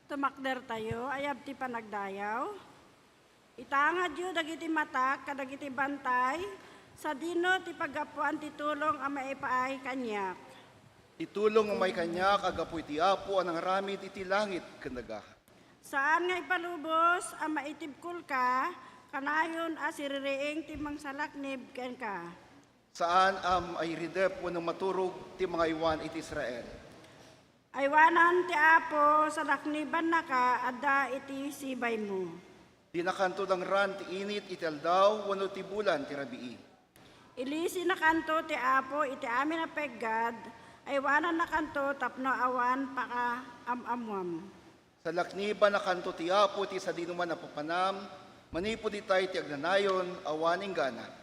Tumakder tayo, ayab ti panagdayaw. Itangad yu dagiti matak, kadagiti bantay, sa dino ti paggapuan ti tulong ang maipaay kanyak. Itulong ang may kanya, kagapoy ti Apo, anang ramid iti langit kandaga. Saan nga ipalubos ang maitibkul ka, kanayon asiririing ti mangsalaknib ken ka. Saan ay ridep ng maturog ti mga iwan iti Israel. Aywanan ti Apo sa lakniban na ka, adda iti sibay mo. Dinakanto ng ran ti init iti aldaw, wano ti bulan ti rabii. Ilisi na kanto ti Apo iti amin na peggad, aywanan na kanto tapno awan paka amamwam. Sa lakniban na kanto ti Apo ti sa dinuman na papanam, manipo di tayo ti agnanayon, awaning gana.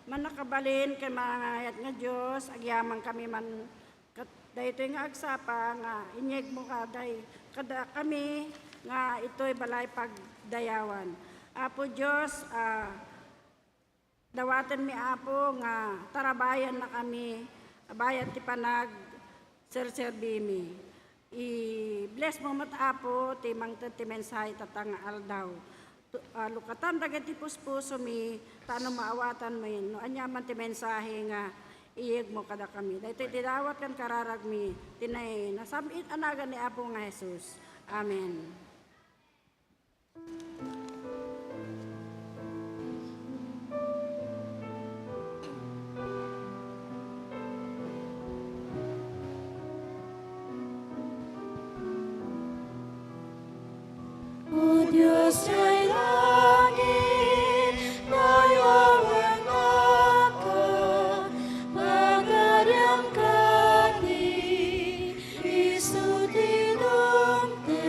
Manakabalin kay mga nga Diyos, agyaman kami man daytoy nga agsapa nga inyeg mo kaday kada kami nga ito'y balay pagdayawan. Apo Diyos, dawatan mi Apo nga tarabayan na kami, bayan ti panag serserbi I-bless mo mat Apo ti mangted ti mensahe tatang aldaw. Lukatan dagiti puspuso mi tano maawatan mo yun. No, anyaman ti mensahe nga iyeg mo kada kami. Dahito tidawat kan kararag mi tinay nasabit anagan ni Apo nga Jesus. Amen. O Diyos ay langit, nayawan ako, magaryang kati, isu tinumteng,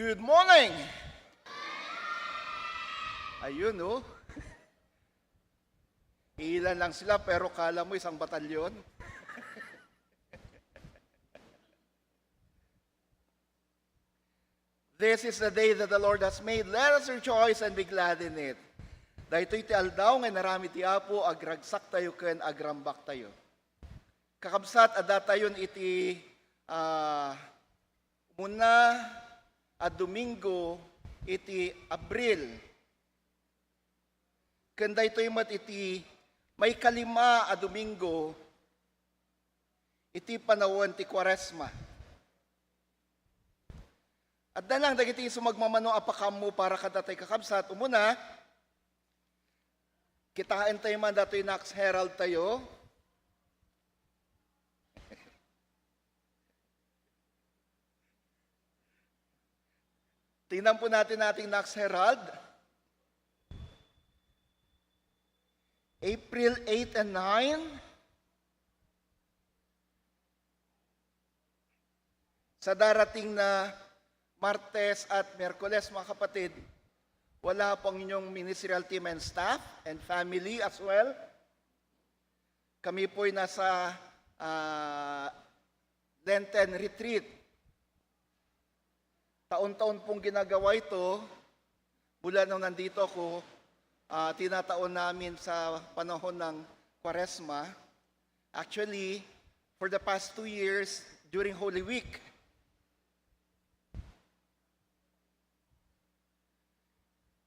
Good morning! Ayun, oh. Ilan lang sila pero kala mo isang batalyon. This is the day that the Lord has made. Let us rejoice and be glad in it. Dahito iti aldaw nga narami ti Apo agragsak tayo ken agrambak tayo. Kakabsat adda tayon iti muna at Domingo iti Abril. Ken daytoy met iti may kalima a Domingo iti panawon ti Kwaresma. At dalang dagiti sumagmamano apakam mo para kadatay kakabsat. Umuna, kitain tayo man dato'y Nax Herald tayo. Tingnan po natin ating Nax Herald. April 8 and 9. Sa darating na Martes at Miyerkules, mga kapatid, wala pong inyong ministerial team and staff and family as well. Kami po'y nasa Lenten retreat. Taon-taon pong ginagawa ito. Mula nung nandito ako, tinataon namin sa panahon ng Kwaresma. Actually, for the past 2 years, during Holy Week,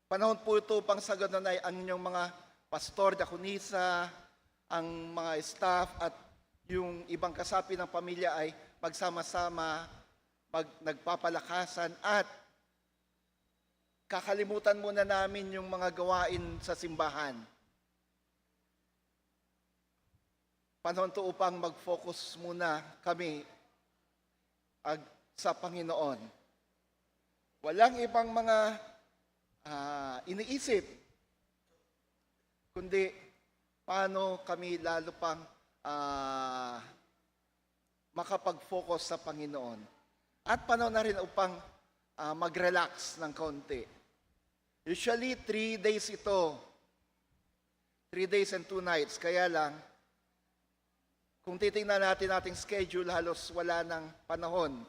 panahon po ito pang sagananay ang inyong mga pastor, diakonisa, ang mga staff at yung ibang kasapi ng pamilya ay magsama-sama, nagpapalakasan at kakalimutan muna namin yung mga gawain sa simbahan. Panahon to upang mag-focus muna kami sa Panginoon. Walang ibang mga iniisip, kundi paano kami lalo pang makapag-focus sa Panginoon. At panahon na rin upang mag-relax ng kaunti. Usually, 3 days ito. 3 days and 2 nights. Kaya lang, kung titingnan natin ating schedule, halos wala ng panahon.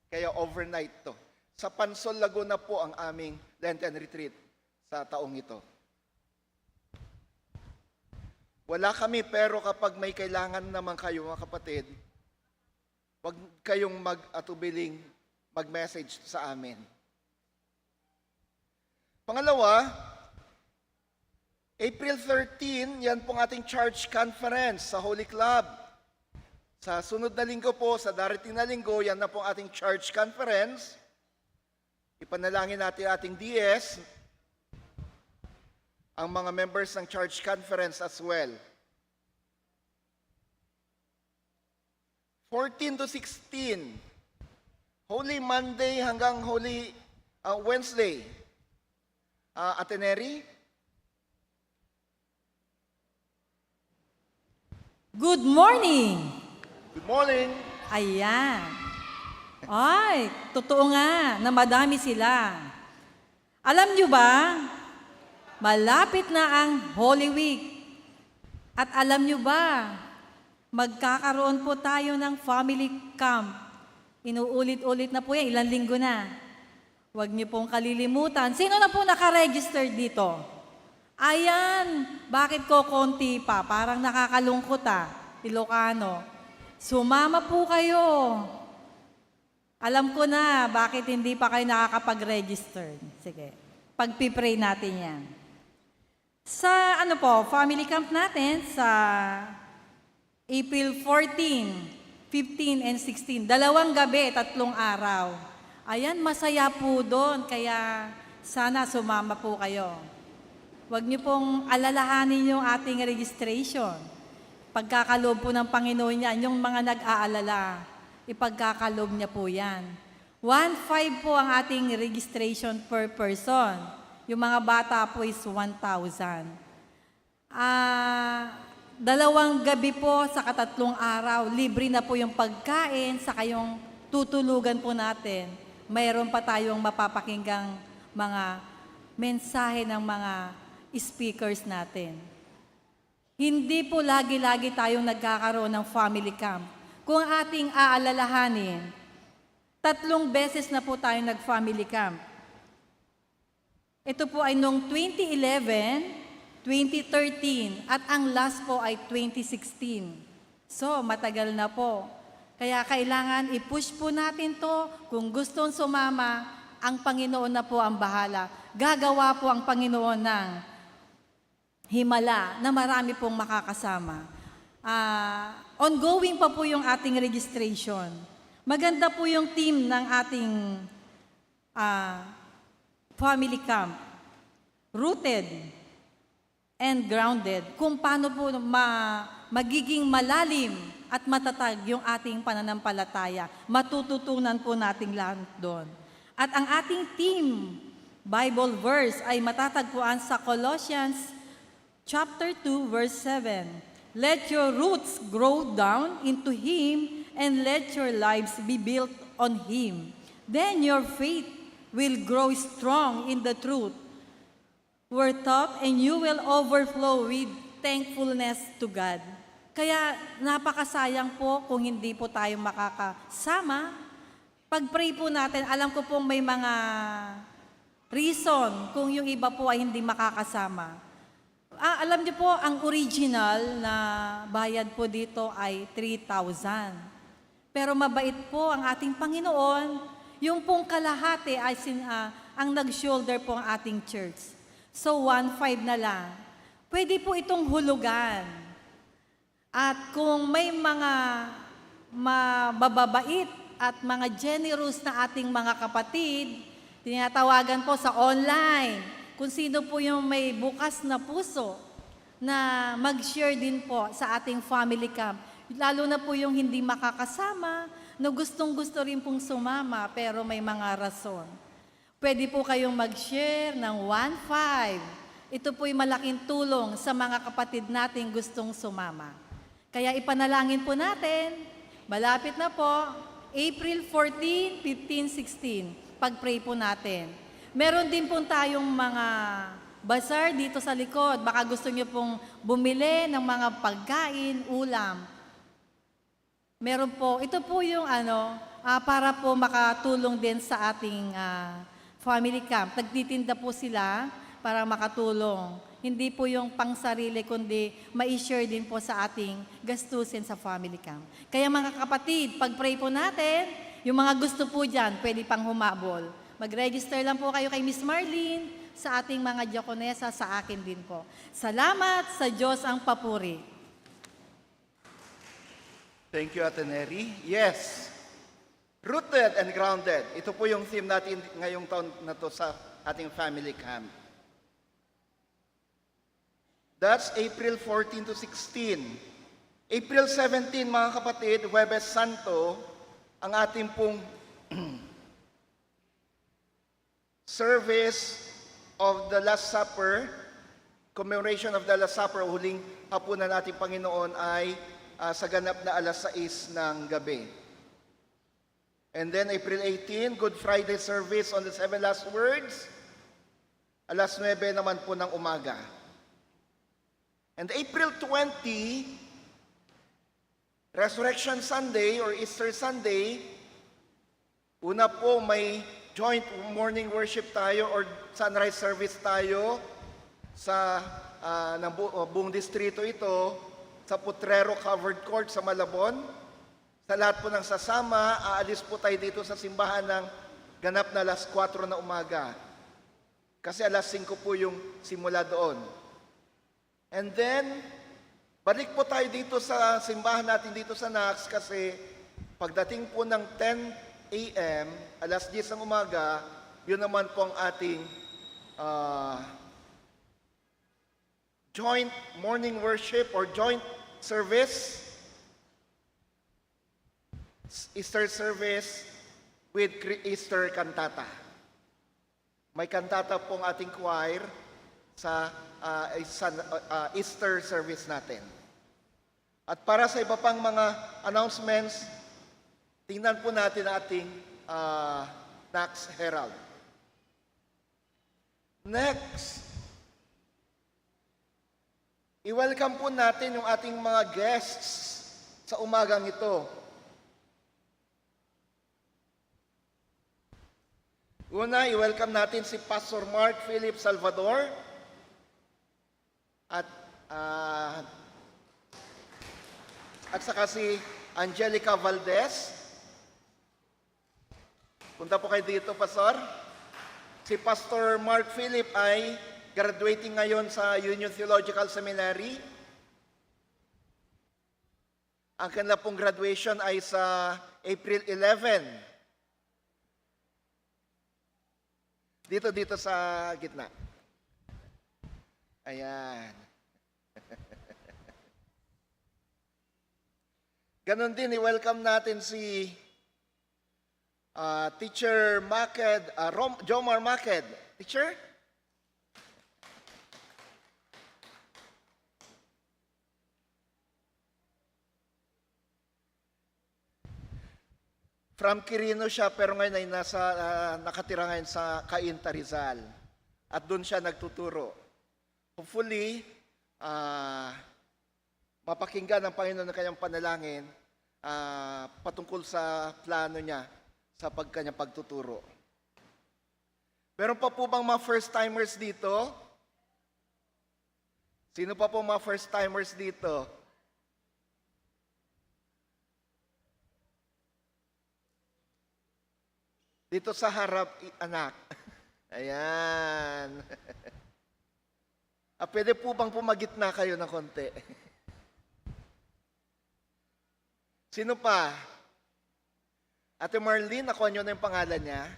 Kaya overnight to. Sa Pansol, Laguna po ang aming Lenten retreat sa taong ito. Wala kami, pero kapag may kailangan naman kayo, mga kapatid, huwag kayong mag-atubiling mag-message sa amin. Pangalawa, April 13, yan pong ating church conference sa Holy Club. Sa sunod na linggo po, sa darating na linggo, yan na pong ating church conference. Ipanalangin natin ating DS, ang mga members ng church conference as well. 14 to 16, Holy Monday hanggang Holy Wednesday. Ateneri? Good morning! Good morning! Ayan. Ay, totoo nga na madami sila. Alam nyo ba, malapit na ang Holy Week. At alam nyo ba, magkakaroon po tayo ng family camp. Inuulit-ulit na po yan, ilang linggo na. Huwag nyo pong kalilimutan. Sino na po nakaregister dito? Ayan, bakit ko konti pa? Parang nakakalungkot Ilocano. Sumama po kayo. Alam ko na bakit hindi pa kayo nakakapag-register. Sige, pagpipray natin yan. Sa family camp natin sa April 14, 15, and 16. 2 gabi, 3 araw. Ayan, masaya po doon, kaya sana sumama po kayo. Huwag niyo pong alalahanin yung ating registration. Pagkakaloob po ng Panginoon yan, yung mga nag-aalala, ipagkakaloob niya po yan. 1,500 po ang ating registration per person. Yung mga bata po is 1,000. 2 gabi po sa 3 araw, libre na po yung pagkain, saka yung tutulugan po natin. mayroon pa tayong mapapakinggang mga mensahe ng mga speakers natin. Hindi po lagi-lagi tayong nagkakaroon ng family camp. Kung ating aalalahanin, 3 beses na po tayong nag-family camp. Ito po ay noong 2011, 2013, at ang last po ay 2016. So, matagal na po. Kaya kailangan i-push po natin to. Kung gustong sumama, ang Panginoon na po ang bahala. Gagawa po ang Panginoon ng himala na marami pong makakasama. Ongoing pa po yung ating registration. Maganda po yung team ng ating family camp. Rooted and grounded. Kung paano po magiging malalim at matatag yung ating pananampalataya. Matututunan po nating lahat doon. At ang ating team Bible verse ay matatagpuan sa Colossians chapter 2 verse 7. Let your roots grow down into Him and let your lives be built on Him. Then your faith will grow strong in the truth we're taught, and you will overflow with thankfulness to God. Kaya napakasayang po kung hindi po tayo makakasama. Pag-pray po natin, alam ko pong may mga reason kung yung iba po ay hindi makakasama. Alam niyo po, ang original na bayad po dito ay 3,000. Pero mabait po ang ating Panginoon, yung pong kalahati ay ang nag-shoulder po ang ating church. So 1,500 na lang. Pwede po itong hulugan. At kung may mga mababait at mga generous na ating mga kapatid, tinatawagan po sa online, kung sino po yung may bukas na puso na mag-share din po sa ating family camp. Lalo na po yung hindi makakasama, na gustong-gusto rin pong sumama pero may mga rason. Pwede po kayong mag-share ng 1,500. Ito po'y malaking tulong sa mga kapatid nating gustong sumama. Kaya ipanalangin po natin, malapit na po, April 14, 15, 16, pag-pray po natin. Meron din po tayong mga bazaar dito sa likod. Baka gusto nyo pong bumili ng mga pagkain, ulam. Meron po, ito po yung para po makatulong din sa ating family camp. Nagtitinda po sila para makatulong. Hindi po yung pangsarili, kundi ma-share din po sa ating gastusin sa family camp. Kaya mga kapatid, pag-pray po natin, yung mga gusto po dyan, pwede pang humabol. Mag-register lang po kayo kay Miss Marlene, sa ating mga diakonesa, sa akin din po. Salamat sa Diyos ang papuri. Thank you, Ate Neri. Yes. Rooted and grounded. Ito po yung theme natin ngayong taon na to sa ating family camp. That's April 14 to 16. April 17, mga kapatid, Huwebes Santo, ang ating pong service of the Last Supper, commemoration of the Last Supper, huling hapunan nating Panginoon ay sa ganap na 6:00 ng gabi. And then April 18, Good Friday service on the 7 last words. 9:00 naman po ng umaga. And April 20, Resurrection Sunday or Easter Sunday, una po may joint morning worship tayo or sunrise service tayo sa buong distrito ito, sa Potrero Covered Court sa Malabon. Sa lahat po ng sasama, aalis po tayo dito sa simbahan ng ganap na 4:00 na umaga. Kasi 5:00 po yung simula doon. And then, balik po tayo dito sa simbahan natin dito sa Nax kasi pagdating po ng 10 a.m., 10:00 ng umaga, yun naman po ang ating joint morning worship or joint service, Easter service with Easter cantata. May kantata pong ating choir sa Easter service natin. At para sa iba pang mga announcements, tingnan po natin ating Knox Herald. Next, i-welcome po natin yung ating mga guests sa umagang ito. Una, i-welcome natin si Pastor Mark Philip Salvador at saka si Angelica Valdez. Punta po kayo dito, Pastor. Si Pastor Mark Philip ay graduating ngayon sa Union Theological Seminary. Ang kanila pong graduation ay sa April 11. Dito sa gitna. Ayan. Ganon din, i-welcome natin si Teacher Maked, Jomar Maked. Teacher? From Quirino siya, pero ngayon ay nakatira ngayon sa Cainta, Rizal. At doon siya nagtuturo. Hopefully, mapakinggan ng Panginoon ng kanyang panalangin patungkol sa plano niya sa kanyang pagtuturo. Meron pa po bang mga first-timers dito? Sino pa po mga first-timers dito? Dito sa harap, anak. Ayan. Pwede po bang pumagitna kayo ng konti? Sino pa? Ate Marlene, nakuha nyo na yung pangalan niya?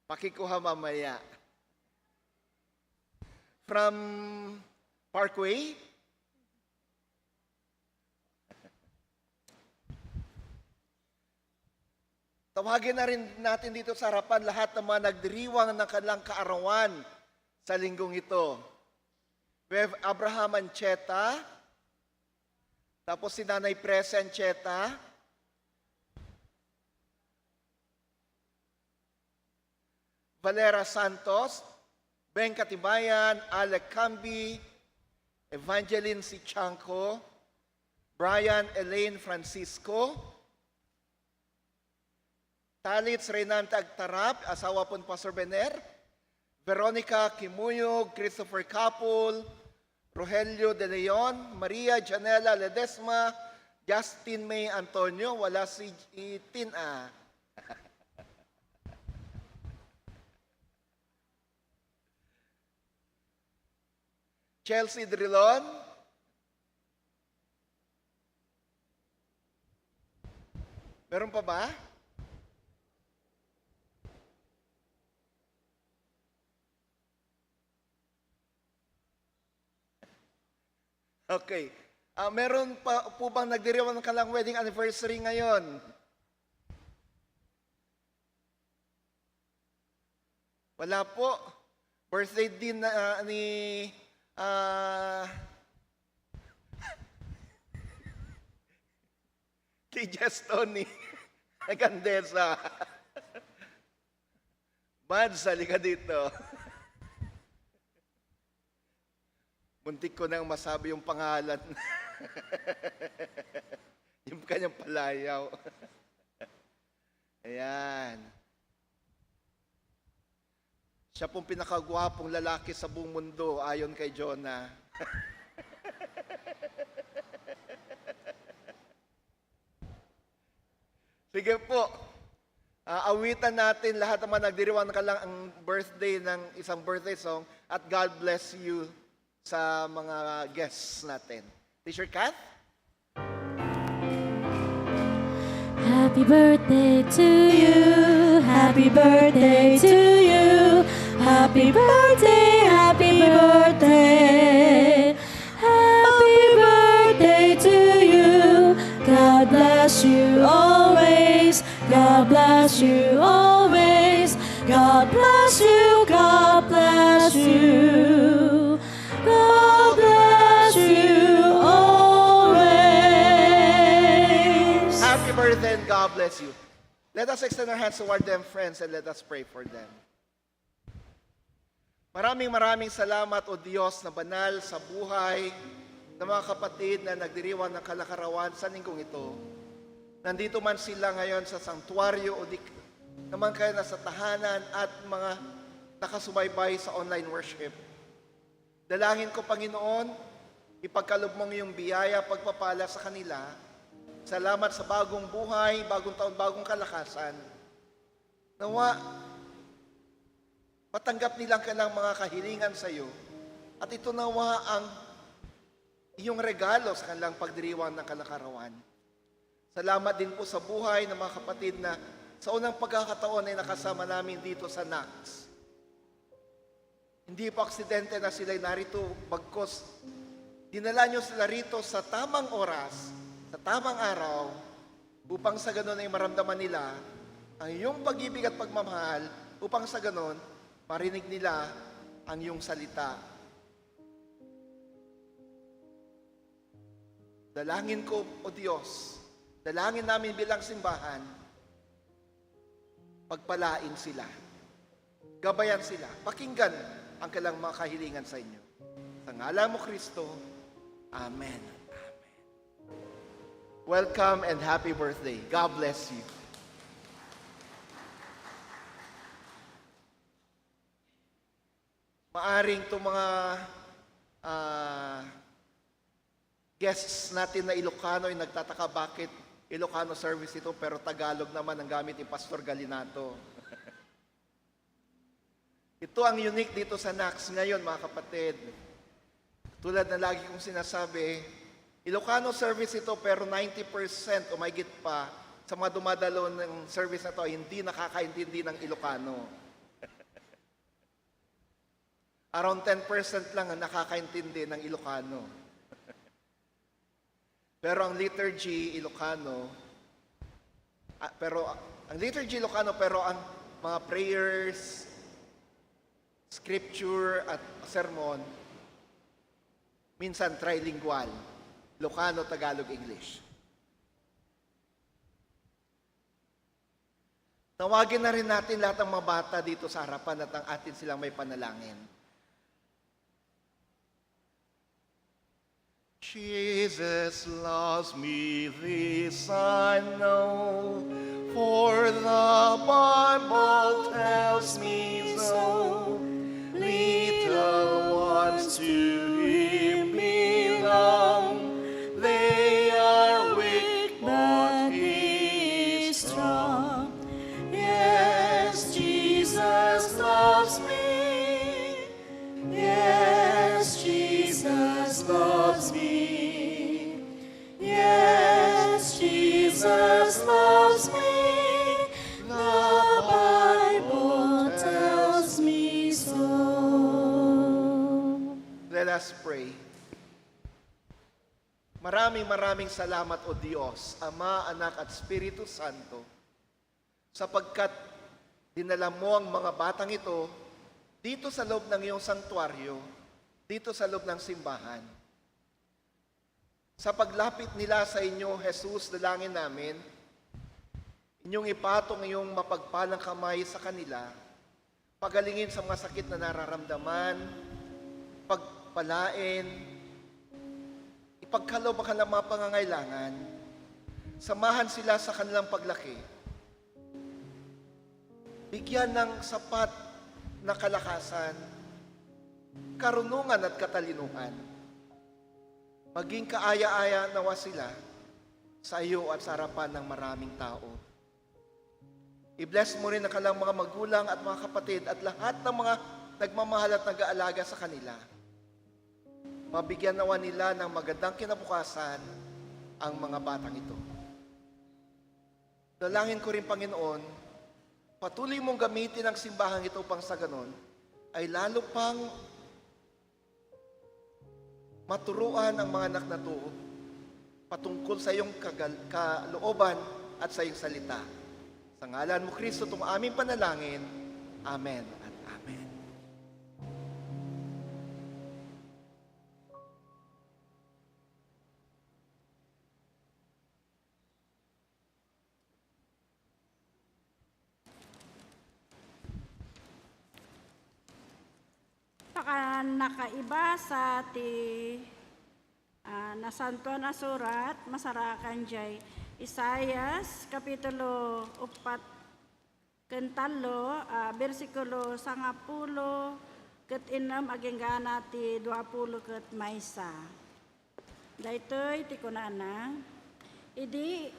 Pakikuha mamaya. From Parkway? Tawagin na rin natin dito sa harapan lahat ng mga nagdiriwang ng kanilang kaarawan sa linggong ito. We have Abraham Ancheta, tapos si Nanay Presa Ancheta, Valera Santos, Ben Katibayan, Alec Cambi, Evangeline Sichanco, Brian Elaine Francisco, Talitz Reynante Agtarap, asawa po ni Pastor Bener, Veronica Kimuyog, Christopher Capul, Rogelio De Leon, Maria Janela Ledesma, Justin May Antonio, wala si Tina. Chelsea Drilon, meron pa ba? Okay. Meron pa po bang nagdiriwang ng kanilang wedding anniversary ngayon? Wala po. Birthday din ni kay Jess Tony Gandesa. Mads, halika dito. Muntik ko nang masabi yung pangalan. Yung kanyang palayaw. Ayan. Siya pong pinakagwapong lalaki sa buong mundo ayon kay Jonah. Sige po. Awitan natin lahat naman nagdiriwang ka lang ang birthday ng isang birthday song at God bless you sa mga guests natin. Teacher Kath? Happy birthday to you, happy birthday to you, happy birthday, happy birthday, happy birthday to you. God bless you always, God bless you always, God bless you, God bless you. God bless you always. Happy birthday and God bless you. Let us extend our hands toward them, friends, and let us pray for them. Maraming salamat, O Diyos na banal sa buhay ng mga kapatid na nagdiriwang ng kalakarawan sa linggong ito. Nandito man sila ngayon sa sanktuaryo o di naman kaya nasa tahanan at mga nakasubaybay sa online worship. Dalangin ko, Panginoon, ipagkalob mong iyong biyaya, pagpapala sa kanila. Salamat sa bagong buhay, bagong taon, bagong kalakasan. Nawa, patanggap nilang kanilang mga kahilingan sa iyo at ito nawa ang iyong regalo sa kanilang pagdiriwang ng kalakarawan. Salamat din po sa buhay ng mga kapatid na sa unang pagkakataon ay nakasama namin dito sa NACS. Hindi po aksidente na sila'y narito, bagkos dinala nyo sila rito sa tamang oras, sa tamang araw, upang sa ganon ay maramdaman nila ang iyong pag-ibig at pagmamahal, upang sa ganon marinig nila ang iyong salita. Dalangin ko, O Diyos, dalangin namin bilang simbahan, pagpalain sila, gabayan sila, pakinggan ang kailang mga kahilingan sa inyo. Sa ngalan mo, Kristo, Amen. Amen. Welcome and happy birthday. God bless you. Maaring itong mga guests natin na Ilocano ay nagtataka bakit Ilocano service ito pero Tagalog naman ang gamit ni Pastor Galinato. Ito ang unique dito sa NACS ngayon, mga kapatid. Tulad na lagi kong sinasabi, Ilocano service ito pero 90% o mahigit pa sa mga dumadalo ng service na ito ay hindi nakakaintindi ng Ilocano. Around 10% lang ang nakakaintindi ng Ilocano. Pero ang liturgy Ilocano, pero ang mga prayers, scripture at sermon, minsan trilingual, Ilocano, Tagalog, English. Tawagin na rin natin lahat ng mga bata dito sa harapan at ang atin silang may panalangin. Jesus loves me, this I know, for the Bible tells me so. Little ones to Him belong, they are weak, but He is strong. Yes, Jesus loves me. Yes, Jesus loves me. Yes, Jesus loves me. The Bible tells me so. Let us pray. Maraming salamat, O Diyos, Ama, Anak at Espiritu Santo, sapagkat dinala mo ang mga batang ito dito sa loob ng iyong sanktuaryo, dito sa loob ng simbahan. Sa paglapit nila sa inyo, Jesus, dalangin namin, inyong ipatong iyong mapagpalang kamay sa kanila, pagalingin sa mga sakit na nararamdaman, pagpalain, ipagkalob ang kanilang mga pangangailangan, samahan sila sa kanilang paglaki, bigyan ng sapat na kalakasan, karunungan at katalinuhan. Maging kaaya-aya nawa sila sa iyo at sa harapan ng maraming tao. I-bless mo rin ang kanilang mga magulang at mga kapatid at lahat ng mga nagmamahal at nag-aalaga sa kanila. Mabigyan nawa nila ng magandang kinabukasan ang mga batang ito. Dalangin ko rin, Panginoon, patuloy mong gamitin ang simbahan ito upang sa ganon ay lalo pang maturuan ang mga anak na to patungkol sa iyong kalooban at sa iyong salita. Sa ngalan mo, Kristo, itong aming panalangin. Amen at Amen. paka nakaiba sa ti nasanto na surat, masarakan jay Isayas, Kapitulo 4, Kentalo, versikulo 10, ket 6, aging gana ti 20 ket maysa. Daytoy ti kunana, idi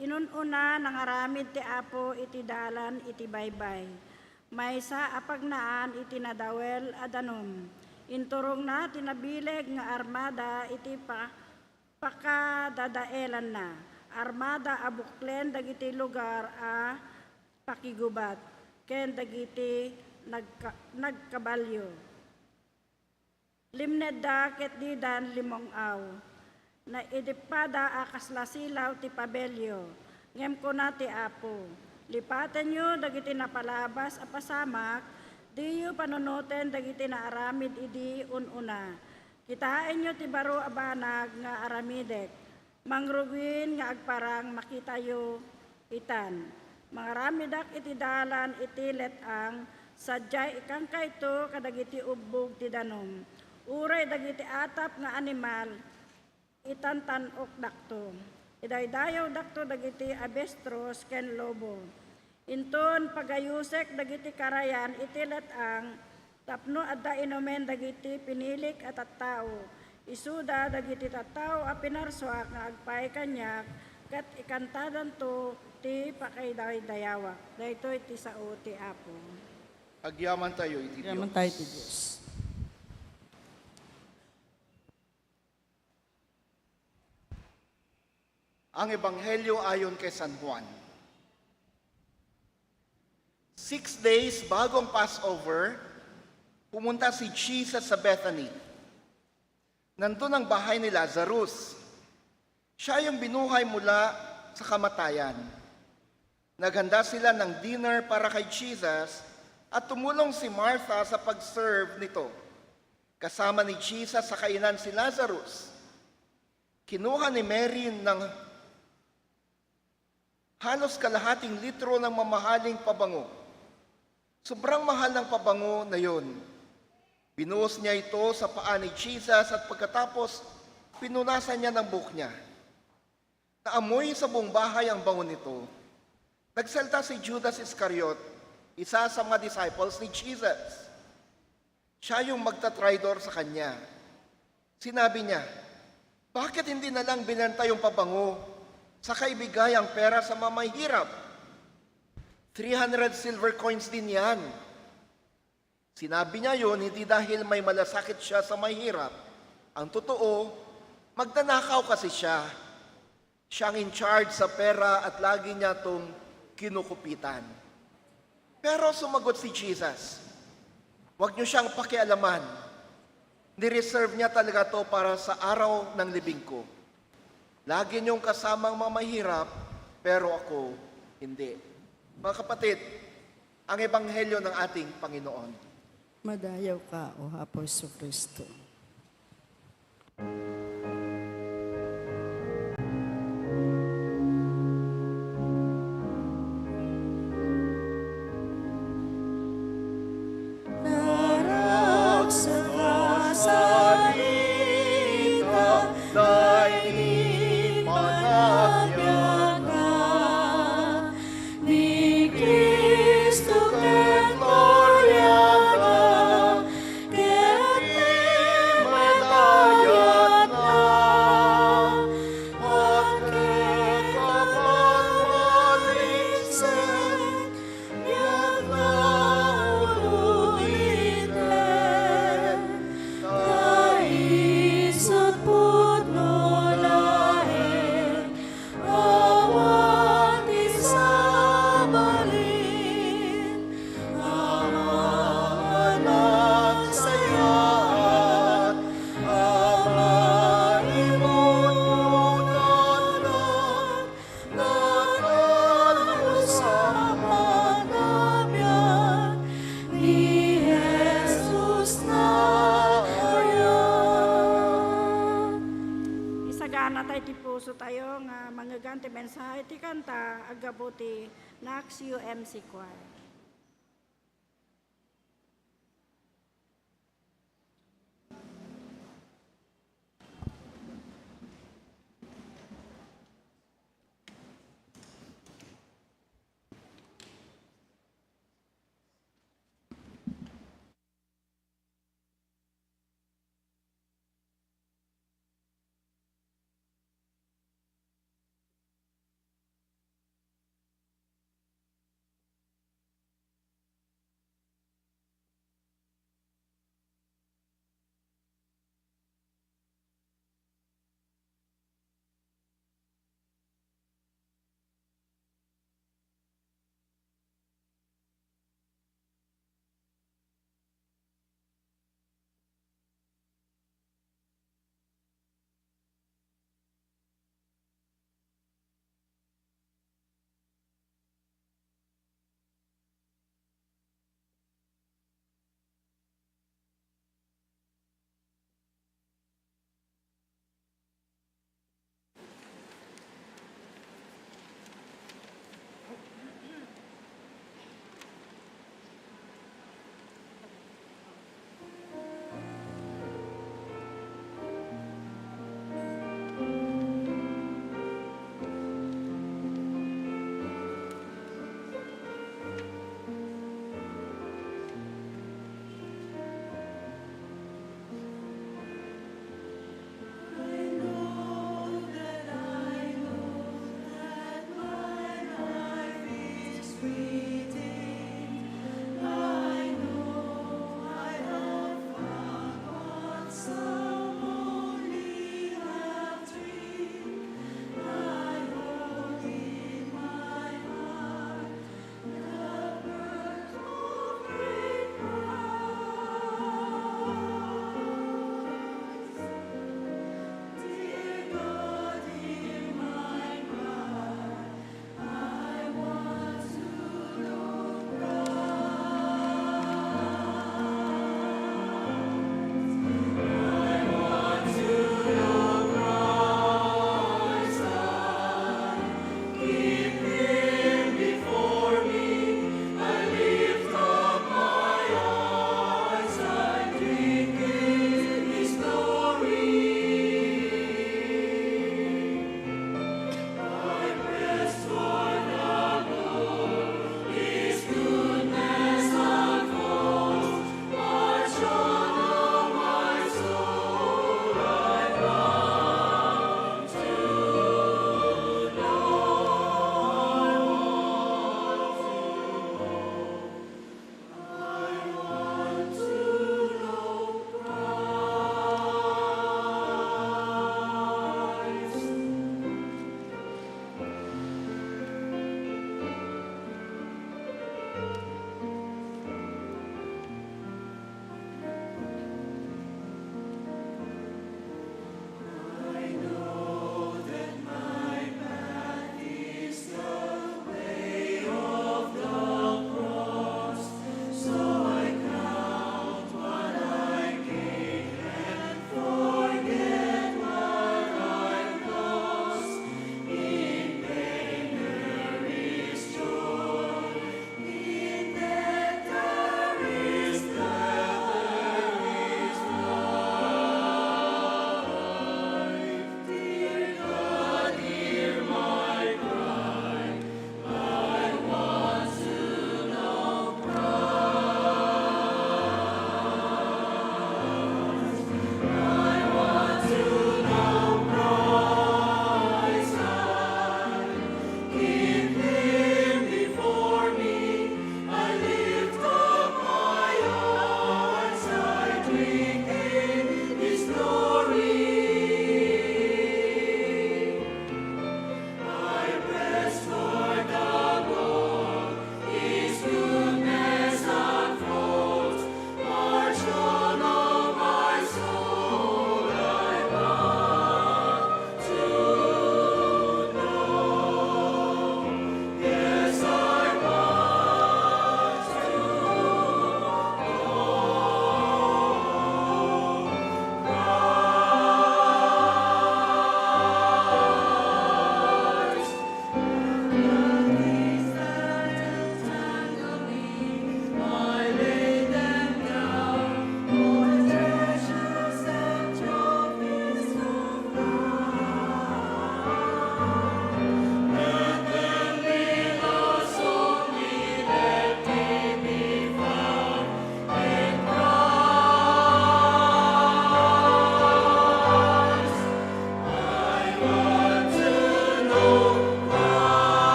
inununa nangaramid ti Apo iti dalan iti baybay. Maysa apagnaan iti nadawel adanom. Inturong na tinabileg nga armada iti pakadadaelan na. Armada abuklen dagiti lugar pakigubat. Ken dagiti nagkabalyo. Limned da ket didan 5 aw. Na idipada akaslasilaw ti pabelyo. Ngem ko na ti Apo. Lipatan nyo dagiti napalabas pasamak, diyo panunutin dagiti naaramid idi ununa. Kitain nyo ti baro abanag nga aramidek. Mangrugin nga agparang makitayo itan. Mangaramidak iti dalan iti letang, sadyay ikang kayto kadagiti ubbog ti danom. Uray dagiti atap nga animal, itantanok dakto. Idaydayaw dakto dagiti abestros ken lobo. Inton pagayusek dagiti karayan iti letang, tapno adda inomen dagiti pinilik at tattao. Isuda dagiti tattao a pinarswak nga agpay kanyak, kat ikantadan to ti pakaydaydayawak. Dayto iti sao ti Apo. Agyaman tayo iti Diyos. Yaman tayo ti Diyos. Ang Ebanghelyo ayon kay San Juan. 6 days bagong Passover, pumunta si Jesus sa Bethany. Nandun ang bahay ni Lazarus. Siya yung binuhay mula sa kamatayan. Naghanda sila ng dinner para kay Jesus at tumulong si Martha sa pag-serve nito. Kasama ni Jesus sa kainan si Lazarus. Kinuha ni Mary ng halos kalahating litro ng mamahaling pabango. Sobrang mahal ng pabango na yon. Binuhos niya ito sa paa ni Jesus at pagkatapos pinunasan niya ng buhok niya. Naamoy sa buong bahay ang bango nito. Nagsalta si Judas Iscariot, isa sa mga disciples ni Jesus. Siya yung magta-tridor sa kanya. Sinabi niya, bakit hindi na lang binenta yung pabango sa kaibigay ang pera sa mamahirap? 300 silver coins din yan. Sinabi niya yun, hindi dahil may malasakit siya sa mahirap. Ang totoo, magnanakaw kasi siya. Siyang in charge sa pera at lagi niya itong kinukupitan. Pero sumagot si Jesus, huwag niyo siyang pakialaman. Nireserve niya talaga to para sa araw ng libing ko. Lagi niyong kasamang mamahirap, pero ako hindi. Mga kapatid, ang Ebanghelyo ng ating Panginoon. Madayaw ka, O Apostol Kristo. Puso tayo nga mangaganti mensahe ti kanta agabuti Nax UMC Choir.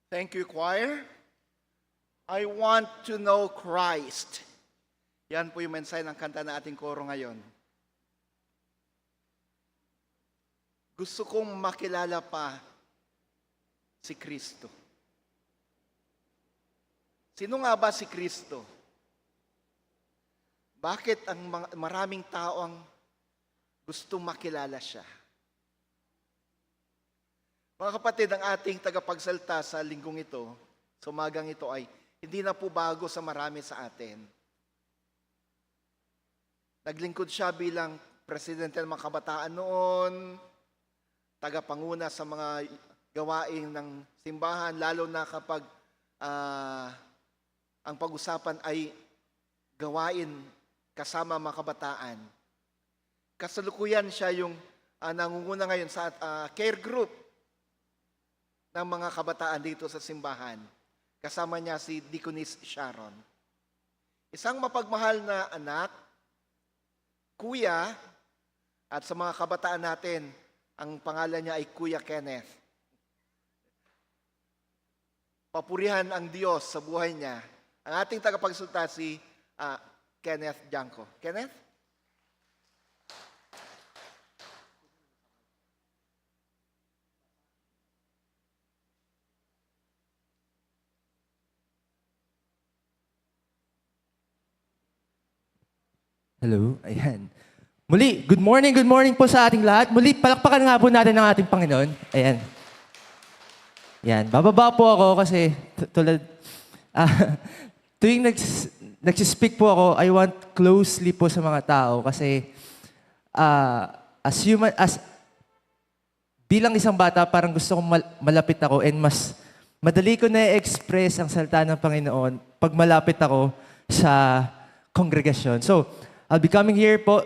Thank you, choir. I want to know Christ. Yan po yung mensahe ng kanta na ating koro ngayon. Gusto kong makilala pa si Kristo. Sino nga ba si Kristo? Bakit ang maraming tao ang gusto makilala siya? Mga kapatid, ang ating tagapagsalita sa linggong ito, sa umagang ito ay hindi na po bago sa marami sa atin. Naglingkod siya bilang presidente ng mga kabataan noon, tagapanguna sa mga gawain ng simbahan, lalo na kapag ang pag-usapan ay gawain kasama mga kabataan. Kasalukuyan siya yung nangunguna ngayon sa care group ng mga kabataan dito sa simbahan. Kasama niya si Deaconess Sharon. Isang mapagmahal na anak, kuya, at sa mga kabataan natin, ang pangalan niya ay Kuya Kenneth. Papurihan ang Diyos sa buhay niya. Ang ating tagapagsalita si Kenneth Janko. Kenneth? Hello, ayan. Muli, good morning po sa ating lahat. Muli, palakpakan nga po natin ang ating Panginoon. Ayan. Yan, bababa po ako kasi tulad, tuwing nagsispeak po ako, I want closely po sa mga tao kasi bilang isang bata, parang gusto kong malapit ako and mas madali ko na-express ang salita ng Panginoon pag malapit ako sa kongregasyon. So, I'll be coming here po.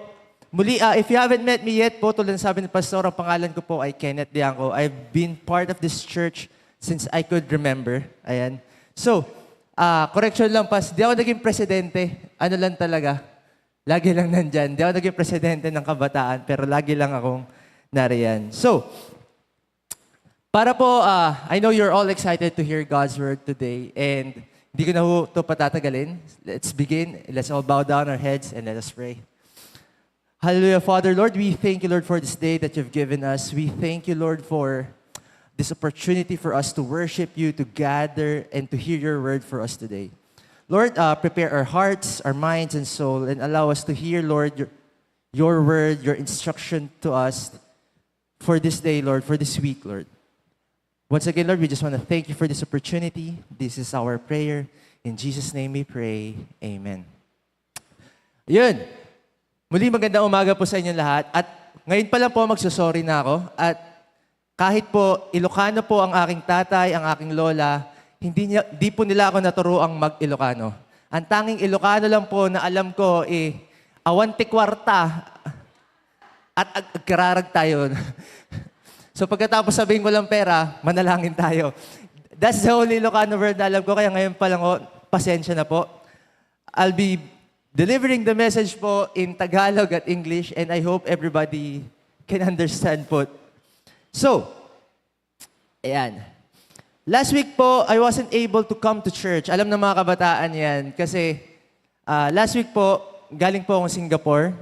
Muli, if you haven't met me yet po, tulad ng sabi ng pastor, ang pangalan ko po ay Kenneth Dianco. I've been part of this church since I could remember. Ayan. So, correction lang pas, di ako naging presidente. Ano lang talaga? Lagi lang nandyan. Di ako naging presidente ng kabataan, pero lagi lang akong nariyan. So, para po, I know you're all excited to hear God's word today. And hindi ko na ito patatagalin. Let's begin. Let's all bow down our heads and let us pray. Hallelujah, Father, Lord, we thank you, Lord, for this day that you've given us. We thank you, Lord, for this opportunity for us to worship you, to gather, and to hear your word for us today. Lord, prepare our hearts, our minds, and soul, and allow us to hear, Lord, your word, your instruction to us for this day, Lord, for this week, Lord. Once again, Lord, we just want to thank you for this opportunity. This is our prayer. In Jesus' name we pray. Amen. Yun. Muli magandang umaga po sa inyong lahat. At ngayon pa lang po magsusorry na ako. At kahit po Ilocano po ang aking tatay, ang aking lola, hindi po nila ako naturuang mag-Ilocano. Ang tanging Ilocano lang po na alam ko awante kwarta at agkararag tayo. So pagkatapos sabihin ko lang pera, manalangin tayo. That's the only Ilocano word na alam ko, kaya ngayon pa lang, pasensya na po. I'll be delivering the message po in Tagalog at English, and I hope everybody can understand po. So, ayan. Last week po, I wasn't able to come to church. Alam ng mga kabataan yan, kasi last week po, galing po akong Singapore.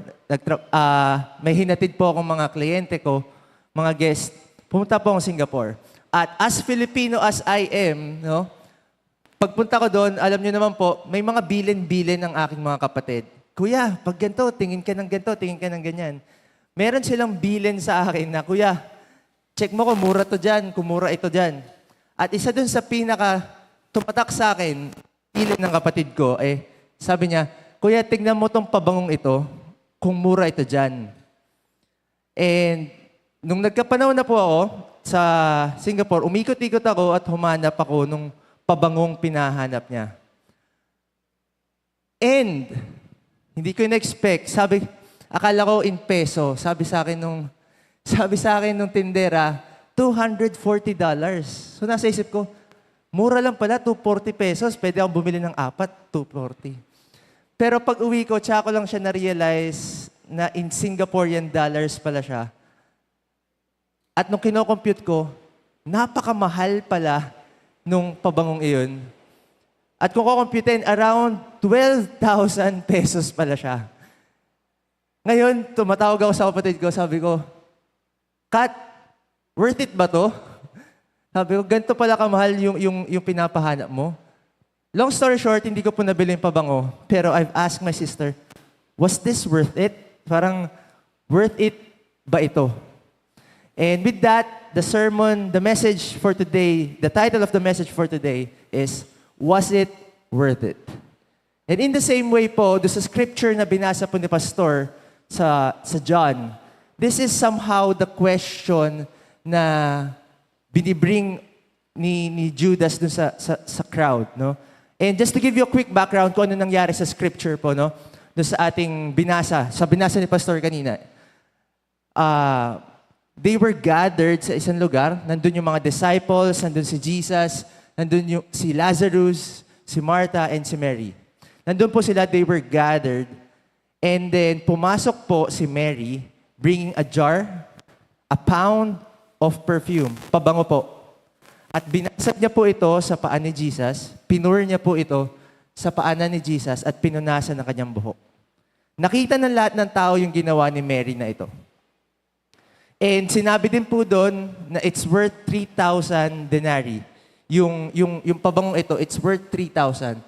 May hinatid po akong mga kliyente ko, mga guest, pumunta po akong Singapore. At as Filipino as I am, no, pagpunta ko doon, alam niyo naman po, may mga bilin-bilin ng aking mga kapatid. Kuya, pag ganito, tingin ka ng ganito, tingin ka ng ganyan. Meron silang bilin sa akin na, Kuya, check mo kung mura to dyan, kung mura ito dyan. At isa doon sa pinaka tumatak sa akin, bilin ng kapatid ko, sabi niya, Kuya, tingnan mo tong pabangong ito, kung mura ito dyan. And nung nagkapanahon na po ako sa Singapore, umikot-ikot ako at humanap ako nung pabangong pinahanap niya. And hindi ko in-expect, akala ko in peso, sabi sa akin nung tindera, $240. So nasa isip ko, mura lang pala, 240 pesos, pwede akong bumili ng 4, 240. Pero pag uwi ko, tsaka ko lang siya na-realize na in Singaporean dollars pala siya. At nung kinocompute ko, napakamahal pala nung pabangong iyon. At kung kukumputin, around 12,000 pesos pala siya. Ngayon, tumatawag ako sa kapatid ko, sabi ko, Kat, worth it ba to? Sabi ko, ganito pala kamahal yung pinapahanap mo. Long story short, hindi ko po nabili yung pabango. Pero I've asked my sister, was this worth it? Parang, worth it ba ito? And with that, the message for today, the title of the message for today is, was it worth it? And in the same way po, doon sa scripture na binasa po ni Pastor sa John, this is somehow the question na binibring ni Judas dun sa crowd, no? And just to give you a quick background kung ano nangyari sa scripture po, no? Dun sa ating binasa ni Pastor kanina. They were gathered sa isang lugar. Nandun yung mga disciples, nandun si Jesus, nandun si Lazarus, si Martha, and si Mary. Nandun po sila, they were gathered. And then pumasok po si Mary, bringing a jar, a pound of perfume, pabango po. At binasag niya po ito sa paa ni Jesus, pinur niya po ito sa paanan ni Jesus at pinunasan ng kanyang buhok. Nakita ng lahat ng tao yung ginawa ni Mary na ito. And sinabi din po doon na it's worth 3,000 denarii. Yung pabangong ito, it's worth 3,000.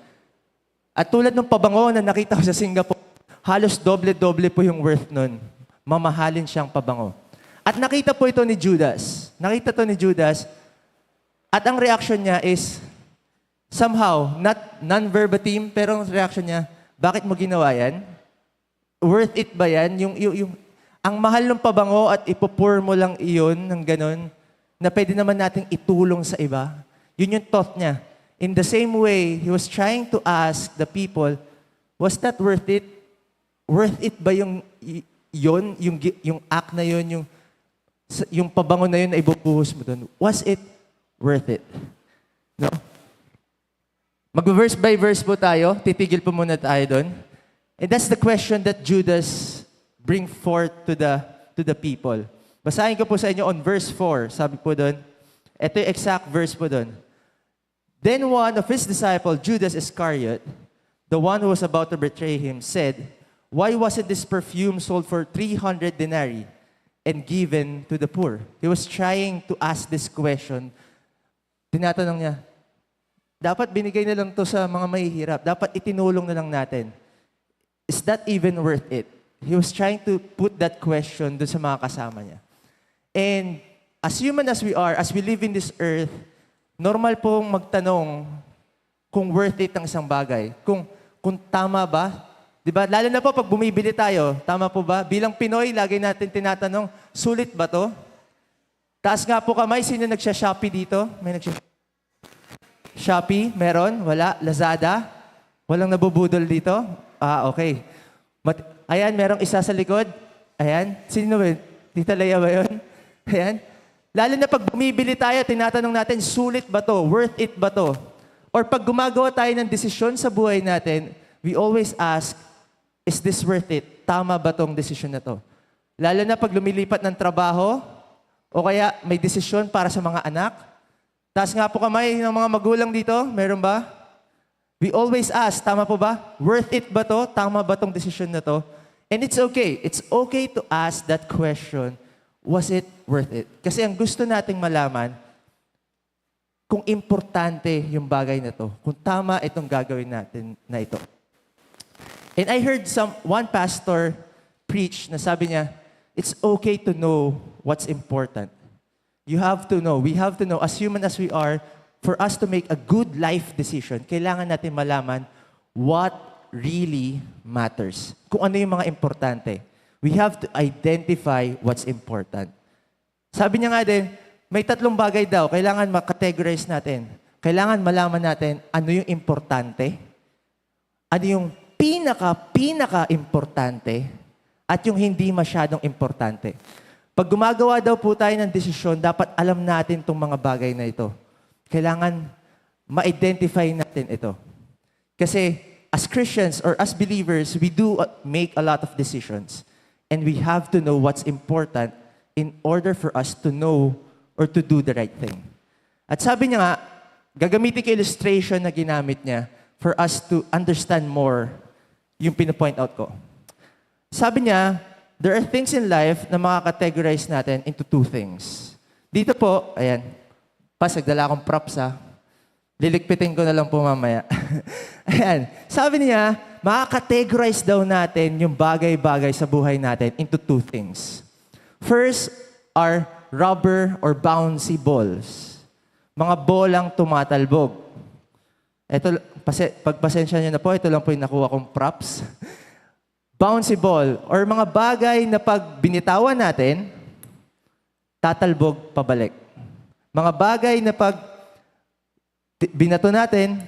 At tulad ng pabango na nakita ko sa Singapore, halos doble-doble po yung worth nun. Mamahalin siyang pabango. At nakita po ito ni Judas. Nakita to ni Judas. At ang reaction niya is, somehow, not non-verbatim, pero ang reaction niya, bakit mo ginawa yan? Worth it ba yan? Ang mahal ng pabango at ipupur mo lang iyon ng ganun, na pwede naman nating itulong sa iba. Yun yung thought niya. In the same way, he was trying to ask the people, was that worth it? Worth it ba yung act na yun, yung pabango na yun na ibubuhos mo doon? Was it worth it? No? Mag-verse by verse po tayo. Titigil po muna tayo doon. And that's the question that Judas bring forth to the people. Basahin ko po sa inyo on verse 4. Sabi po doon, ito yung exact verse po doon. Then one of his disciples, Judas Iscariot, the one who was about to betray him, said, why wasn't this perfume sold for 300 denarii and given to the poor? He was trying to ask this question. Tinatanong niya, dapat binigay na lang to sa mga mahihirap. Dapat itinulong na lang natin. Is that even worth it? He was trying to put that question dun sa mga kasama niya. And as human as we are, as we live in this earth, normal pong magtanong kung worth it ang isang bagay. Kung tama ba? Diba? Lalo na po pag bumibili tayo, tama po ba? Bilang Pinoy, lagi natin tinatanong, sulit ba to? Taas nga po kamay, sino nagsha-Shopee dito? May Shopee? Meron? Wala? Lazada? Walang nabubudol dito? Okay. Ayan, merong isa sa likod. Ayan. Sino ba yun? Tita Leia ba yun? Ayan. Lalo na pag bumibili tayo, tinatanong natin, sulit ba to? Worth it ba to? Or pag gumagawa tayo ng desisyon sa buhay natin, we always ask, is this worth it? Tama ba tong desisyon na to? Lalo na pag lumilipat ng trabaho, o kaya may desisyon para sa mga anak. Taas nga po kamay ng mga magulang dito. Meron ba? We always ask, tama po ba? Worth it ba to? Tama ba tong desisyon na to? And it's okay. It's okay to ask that question. Was it worth it? Kasi ang gusto nating malaman, kung importante yung bagay na to. Kung tama itong gagawin natin na ito. And I heard one pastor preach na sabi niya, it's okay to know what's important. You have to know. We have to know, as human as we are, for us to make a good life decision, kailangan natin malaman what really matters. Kung ano yung mga importante. We have to identify what's important. Sabi niya nga din, may 3 bagay daw, kailangan makategorize natin. Kailangan malaman natin ano yung importante, ano yung pinaka-importante, at yung hindi masyadong importante. Pag gumagawa daw po tayo ng desisyon, dapat alam natin itong mga bagay na ito. Kailangan ma-identify natin ito. Kasi as Christians or as believers, we do make a lot of decisions. And we have to know what's important in order for us to know or to do the right thing. At sabi niya nga, gagamitin ko illustration na ginamit niya for us to understand more yung pinapoint out ko. Sabi niya, there are things in life na makakategorize natin into two things. Dito po, ayan, nagdala akong props ha. Lilikpitin ko na lang po mamaya. Ayan, sabi niya, makakategorize daw natin yung bagay-bagay sa buhay natin into two things. First are rubber or bouncy balls. Mga bolang tumatalbog. Ito, pagpasensya niyo na po, ito lang po yung nakuha kong props. Bouncy ball or mga bagay na pag binitawan natin, tatalbog pabalik. Mga bagay na pag binato natin,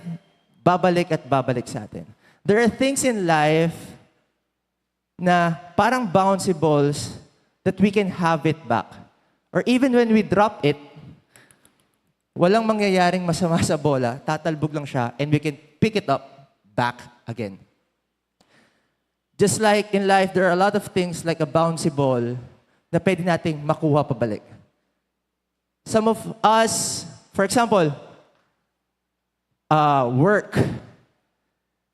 babalik at babalik sa atin. There are things in life na parang bouncy balls that we can have it back. Or even when we drop it, walang mangyayaring masama sa bola, tatalbog lang siya, and we can pick it up back again. Just like in life, there are a lot of things like a bouncy ball na pwede nating makuha pabalik. Some of us, for example, work.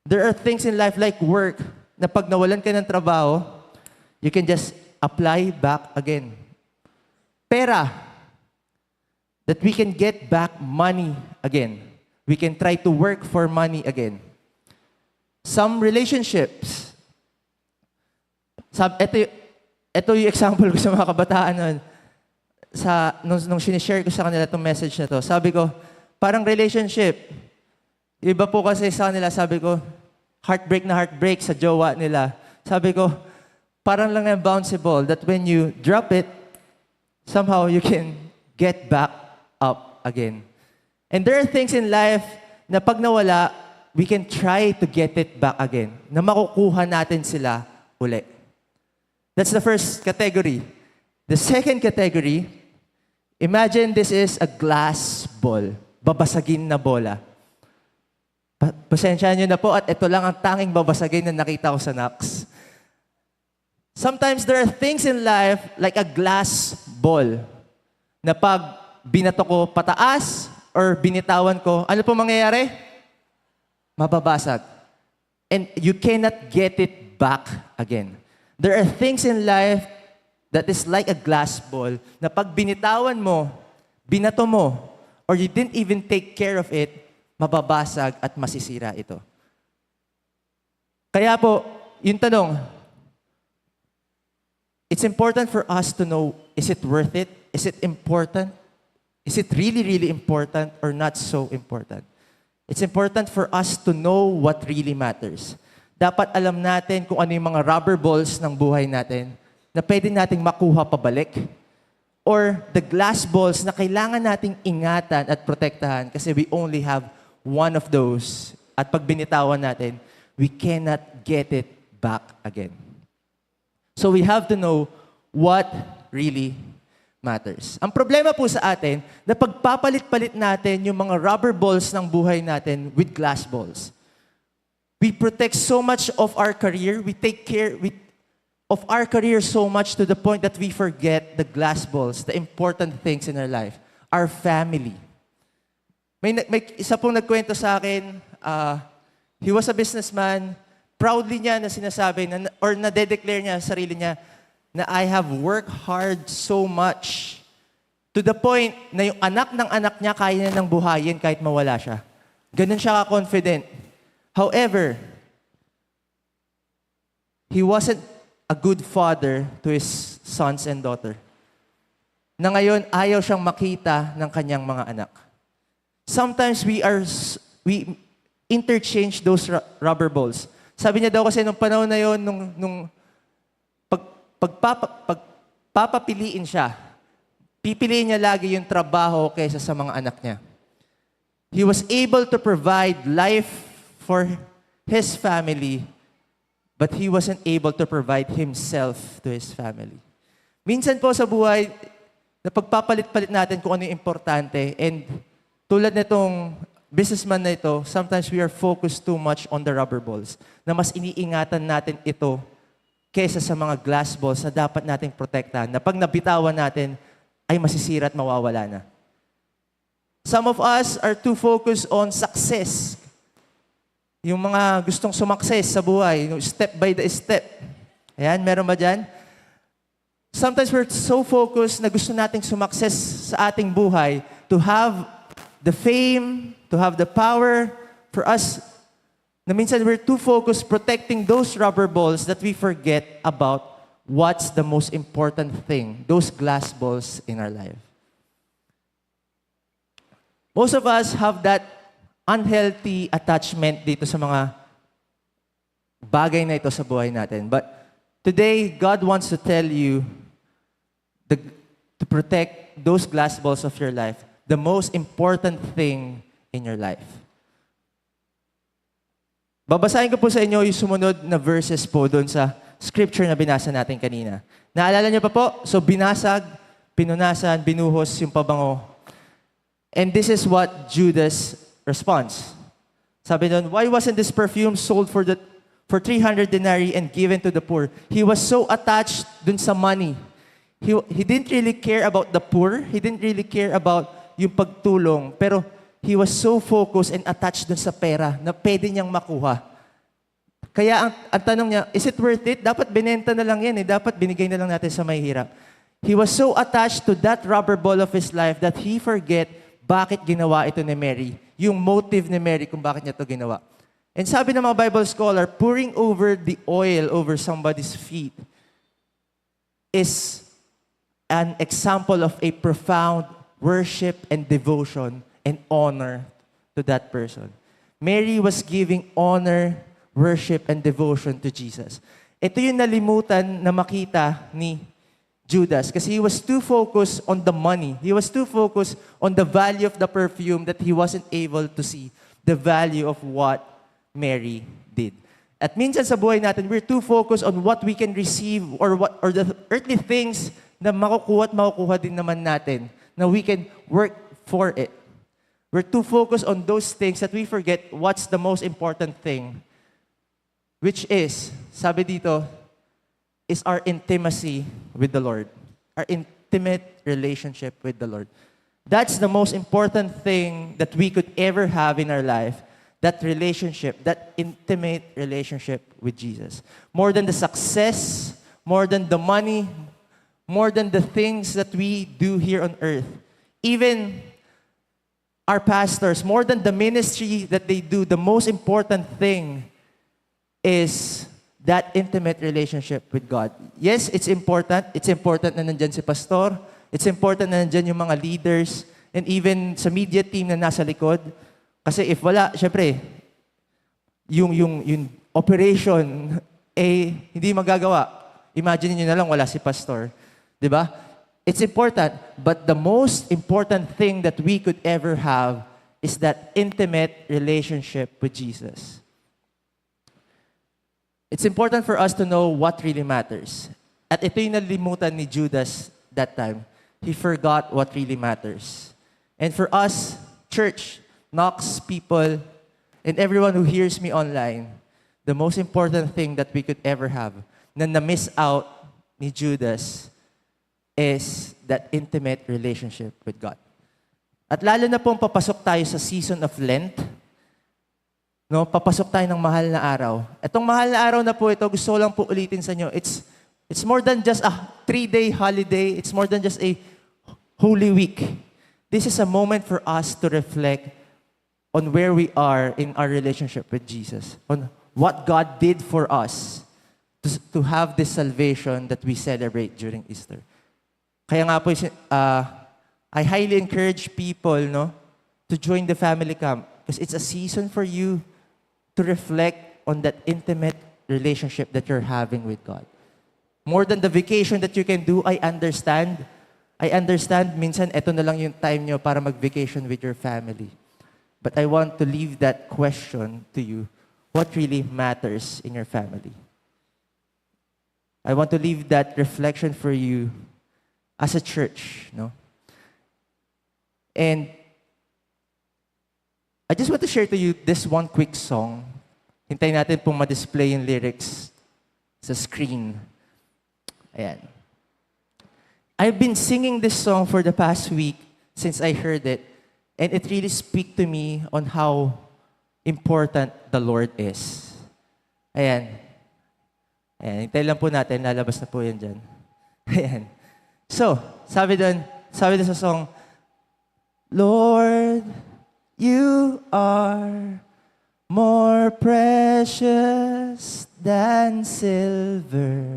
There are things in life like work na pag nawalan ka ng trabaho, you can just apply back again. Pera, that we can get back money again. We can try to work for money again. Some relationships, ito yung example ko sa mga kabataan nun. Nung sinishare ko sa kanila itong message na to, sabi ko, parang relationship. Iba po kasi sa kanila, sabi ko, heartbreak na heartbreak sa jowa nila. Sabi ko, parang lang yung bouncy ball that when you drop it, somehow you can get back up again. And there are things in life na pag nawala, we can try to get it back again. Na makukuha natin sila uli. That's the first category. The second category, imagine this is a glass ball. Babasagin na bola. Pasensya nyo na po at ito lang ang tanging babasagin na nakita ko sa Knox. Sometimes there are things in life like a glass ball na pag binato ko pataas or binitawan ko, ano po mangyayari? Mababasag. And you cannot get it back again. There are things in life that is like a glass ball na pag binitawan mo, binato mo, or you didn't even take care of it, mababasag at masisira ito. Kaya po, yung tanong, it's important for us to know, is it worth it? Is it important? Is it really, really important or not so important? It's important for us to know what really matters. Dapat alam natin kung ano yung mga rubber balls ng buhay natin na pwede nating makuha pabalik or the glass balls na kailangan nating ingatan at protektahan kasi we only have one of those at pag binitawan natin, we cannot get it back again. So we have to know what really matters. Ang problema po sa atin, na pagpapalit-palit natin yung mga rubber balls ng buhay natin with glass balls. We protect so much of our career, we take care of our career so much to the point that we forget the glass balls, the important things in our life, our family. May isa pong nagkwento sa akin, he was a businessman, proudly niya na sinasabi, or na-declare niya sa sarili niya, na I have worked hard so much to the point na yung anak ng anak niya kaya niya nang buhayin kahit mawala siya. Ganun siya ka-confident. However, he wasn't a good father to his sons and daughter. Na ngayon, ayaw siyang makita ng kanyang mga anak. Sometimes we interchange those rubber balls. Sabi niya daw kasi nung panahon na yon, nung pagpapapiliin siya, pipiliin niya lagi yung trabaho kaysa sa mga anak niya. He was able to provide life for his family, but he wasn't able to provide himself to his family. Minsan po sa buhay, na pagpapalit-palit natin kung ano yung importante, and tulad nitong businessman na ito, sometimes we are focused too much on the rubber balls, na mas iniingatan natin ito kaysa sa mga glass balls na dapat nating protektahan, na pag nabitawan natin, ay masisira at mawawala na. Some of us are too focused on success. Yung mga gustong sumakses sa buhay, yung step by the step. Ayan, meron ba dyan? Sometimes we're so focused na gusto nating sumakses sa ating buhay to have the fame, to have the power for us. Na minsan we're too focused protecting those rubber balls that we forget about what's the most important thing, those glass balls in our life. Most of us have that unhealthy attachment dito sa mga bagay na ito sa buhay natin. But today, God wants to tell you to protect those glass balls of your life, the most important thing in your life. Babasahin ko po sa inyo yung sumunod na verses po doon sa scripture na binasa natin kanina. Naalala niyo pa po? So binasag, pinunasan, binuhos yung pabango. And this is what Judas responds. Sabi doon, why wasn't this perfume sold for 300 denarii and given to the poor? He was so attached dun sa money. He didn't really care about the poor. He didn't really care about yung pagtulong. Pero he was so focused and attached dun sa pera na pwede niyang makuha. Kaya ang tanong niya, is it worth it? Dapat binenta na lang yan eh. Dapat binigay na lang natin sa may hirap. He was so attached to that rubber ball of his life that he forget bakit ginawa ito ni Mary. Yung motive ni Mary kung bakit niya ito ginawa. And sabi ng mga Bible scholar, pouring over the oil over somebody's feet is an example of a profound worship and devotion and honor to that person. Mary was giving honor, worship, and devotion to Jesus. Ito yung nalimutan na makita ni Judas kasi he was too focused on the money. He was too focused on the value of the perfume that he wasn't able to see the value of what Mary did. At minsan sa buhay natin, we're too focused on what we can receive or the earthly things na makukuha din naman natin, na we can work for it. We're too focused on those things that we forget what's the most important thing, which is, sabi dito, is our intimacy with the Lord. Our intimate relationship with the Lord. That's the most important thing that we could ever have in our life. That relationship, that intimate relationship with Jesus. More than the success, more than the money, more than the things that we do here on earth. Even our pastors, more than the ministry that they do, the most important thing is that intimate relationship with God. Yes, it's important. It's important na nandyan si pastor. It's important na nandyan yung mga leaders and even sa media team na nasa likod. Kasi if wala, syempre, yung operation, hindi magagawa. Imagine niyo na lang wala si pastor. Diba? It's important. But the most important thing that we could ever have is that intimate relationship with Jesus. It's important for us to know what really matters. At ito yung nalimutan ni Judas that time. He forgot what really matters. And for us, church, Knox people, and everyone who hears me online, the most important thing that we could ever have na na-miss out ni Judas is that intimate relationship with God. At lalo na pong papasok tayo sa season of Lent, no, papasok tayo ng mahal na araw. Itong mahal na araw na po ito, gusto ko lang po ulitin sa inyo, it's more than just a 3-day holiday. It's more than just a Holy Week. This is a moment for us to reflect on where we are in our relationship with Jesus, on what God did for us to have this salvation that we celebrate during Easter. Kaya nga po, I highly encourage people, no, to join the family camp because it's a season for you to reflect on that intimate relationship that you're having with God. More than the vacation that you can do, I understand. Minsan, eto na lang yung time nyo para mag-vacation with your family. But I want to leave that question to you. What really matters in your family? I want to leave that reflection for you as a church, no? And I just want to share to you this one quick song. Hintayin natin pong ma-display yung lyrics sa screen. Ayan. I've been singing this song for the past week since I heard it. And it really speak to me on how important the Lord is. Ayan. Ayan, hintay lang po natin, lalabas na po yan dyan. Ayan. So, sabi doon sa song, Lord, you are more precious than silver.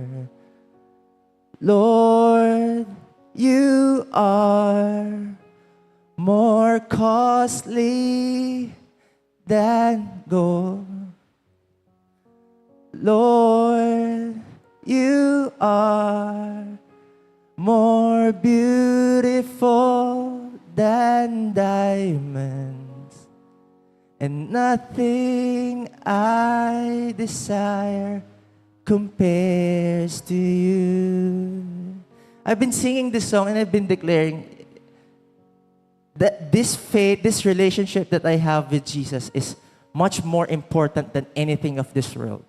Lord, you are more costly than gold. Lord, you are more beautiful than diamonds, and nothing I desire compares to you. I've been singing this song and I've been declaring that this faith, this relationship that I have with Jesus is much more important than anything of this world,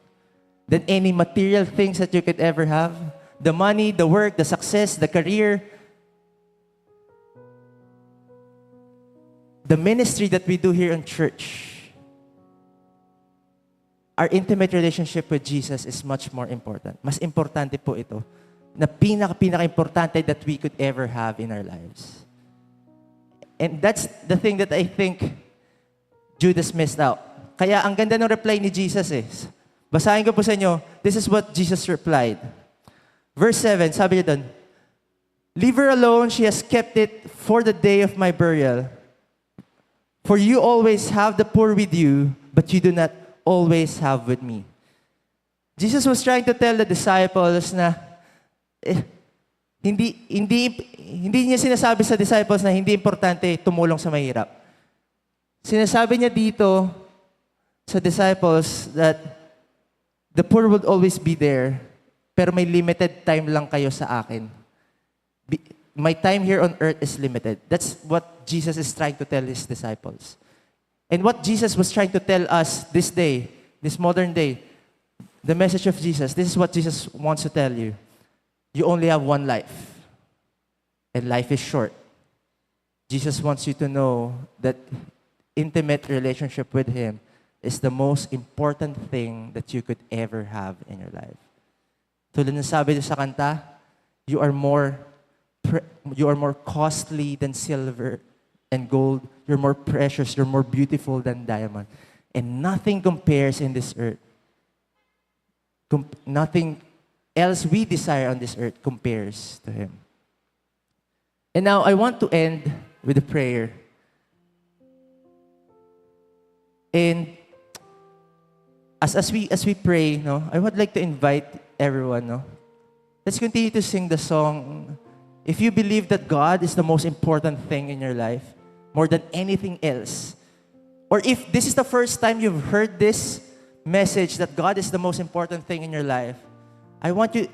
than any material things that you could ever have. The money, the work, the success, the career, the ministry that we do here in church. Our intimate relationship with Jesus is much more important. Mas importante po ito na pinaka-importante that we could ever have in our lives. And that's the thing that I think Judas missed out. Kaya ang ganda ng reply ni Jesus is, basahin ko po sa inyo, this is what Jesus replied. Verse 7, sabi niya doon, leave her alone, she has kept it for the day of my burial. For you always have the poor with you, but you do not always have with me. Jesus was trying to tell the disciples na hindi niya sinasabi sa disciples na hindi importante tumulong sa mahirap. Sinasabi niya dito sa disciples that the poor would always be there, pero may limited time lang kayo sa akin. My time here on earth is limited. That's what Jesus is trying to tell his disciples. And what Jesus was trying to tell us this day, this modern day, the message of Jesus, this is what Jesus wants to tell you. You only have one life. And life is short. Jesus wants you to know that intimate relationship with Him is the most important thing that you could ever have in your life. Tulad ng sabi sa kanta, you are more costly than silver and gold. You're more precious. You're more beautiful than diamond. And nothing compares in this earth. Nothing else we desire on this earth compares to Him. And now I want to end with a prayer. And as we pray, no, I would like to invite everyone, no. Let's continue to sing the song. If you believe that God is the most important thing in your life, more than anything else, or if this is the first time you've heard this message that God is the most important thing in your life, I want to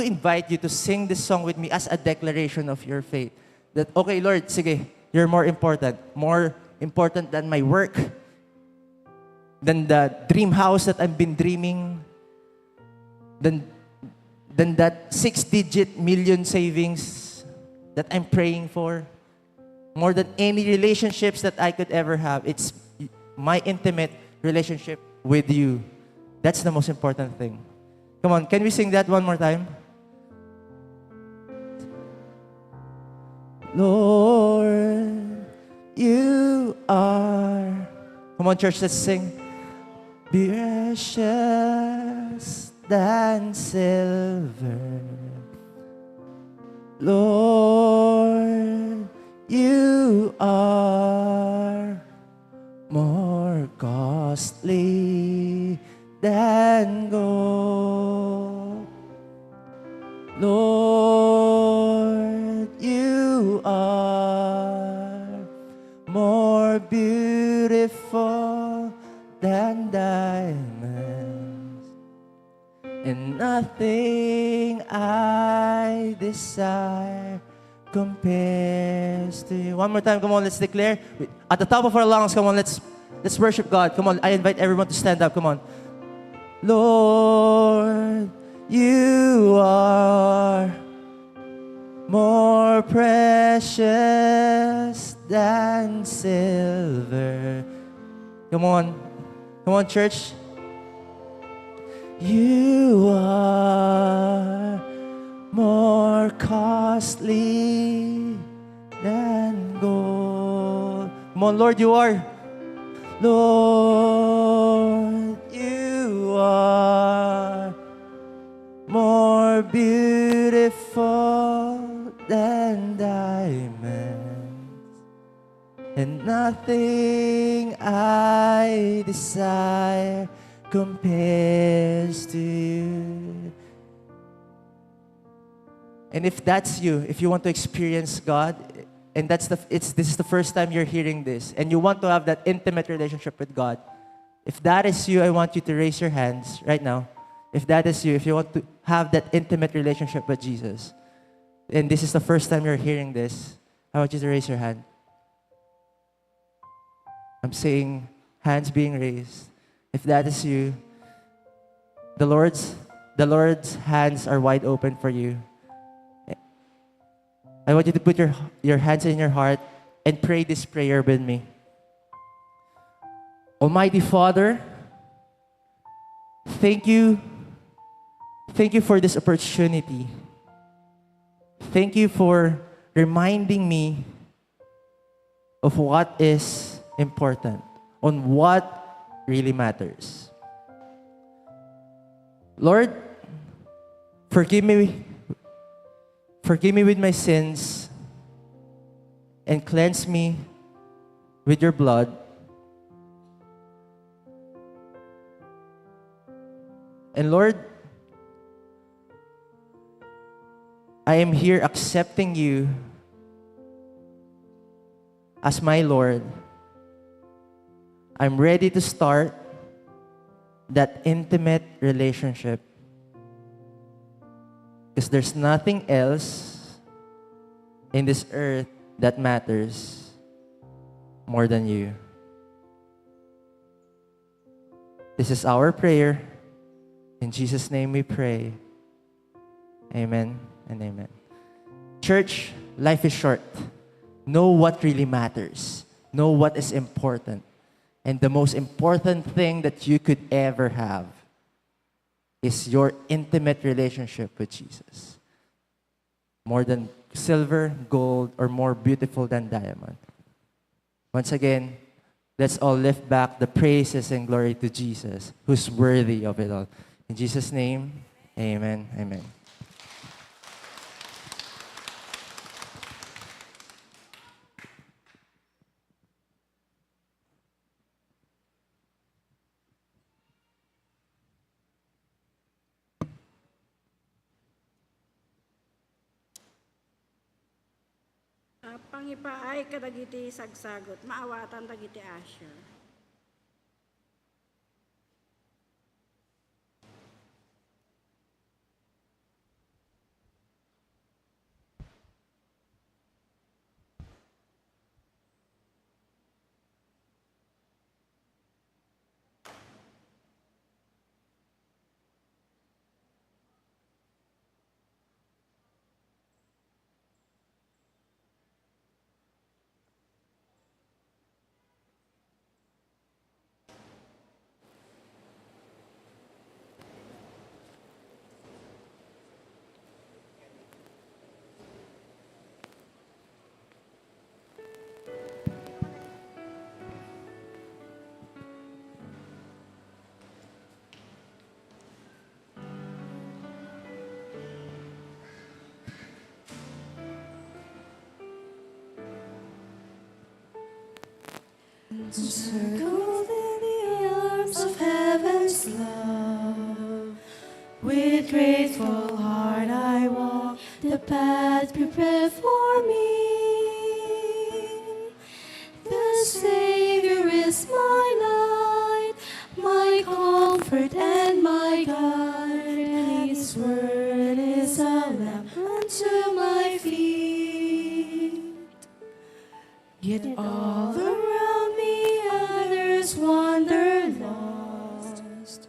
invite you to sing this song with me as a declaration of your faith. That, okay, Lord, sige, you're more important than my work, than the dream house that I've been dreaming, than that 6-digit million savings that I'm praying for, more than any relationships that I could ever have. It's my intimate relationship with you. That's the most important thing. Come on, can we sing that one more time? Lord, you are... Come on, church, let's sing. Precious than silver. Lord, you are more costly than gold. Lord, you are more beautiful than diamonds, and nothing I desire compares to you. One more time, come on, let's declare. At the top of our lungs, come on, let's worship God. Come on, I invite everyone to stand up. Come on. Lord, you are more precious than silver. Come on. Come on, church. You are more costly than gold. Come on, Lord, you are. Lord, you are more beautiful than diamonds, and nothing I desire compares to you. And if that's you, if you want to experience God, and this is the first time you're hearing this, and you want to have that intimate relationship with God, if that is you, I want you to raise your hands right now. If that is you, if you want to have that intimate relationship with Jesus, and this is the first time you're hearing this, I want you to raise your hand. I'm saying hands being raised. If that is you, the Lord's hands are wide open for you. I want you to put your hands in your heart and pray this prayer with me. Almighty Father, thank you. Thank you for this opportunity. Thank you for reminding me of what is important, on what really matters. Lord, forgive me with my sins and cleanse me with your blood. And Lord, I am here accepting you as my Lord. I'm ready to start that intimate relationship, because there's nothing else in this earth that matters more than you. This is our prayer. In Jesus' name we pray. Amen and amen. Church, life is short. Know what really matters. Know what is important. And the most important thing that you could ever have is your intimate relationship with Jesus. More than silver, gold, or more beautiful than diamond. Once again, let's all lift back the praises and glory to Jesus, who's worthy of it all. In Jesus' name, amen, amen. Pangipaay kadagiti sagsagot, maawatan dagiti Asher. Encircled in the arms of heaven's love, with grateful heart I walk the path prepared for me. The Savior is my light, my comfort and my guide, and His word is a lamp unto my feet. Yet all around me others wander lost.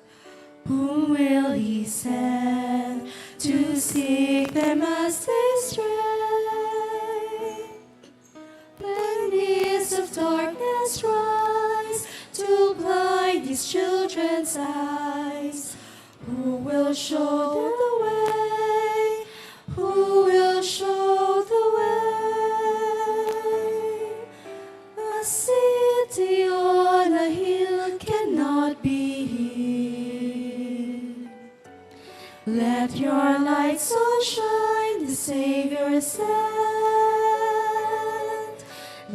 Whom will He send to seek them as they stray? But me his children's eyes. Who will show them the way? Who will show the way? A city on a hill cannot be hid. Let your light so shine, the Savior said,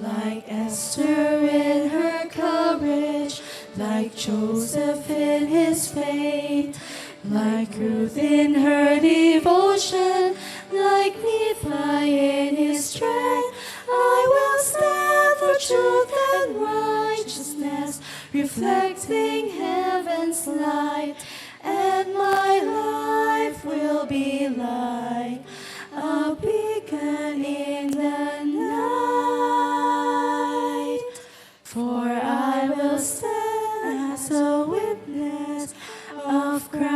like Esther in her courage, like Joseph in his faith, like Ruth in her devotion, like Nephi in his strength. I will stand for truth and righteousness, reflecting heaven's light, and my life will be like a beacon in the night. For I will stand as a witness of Christ.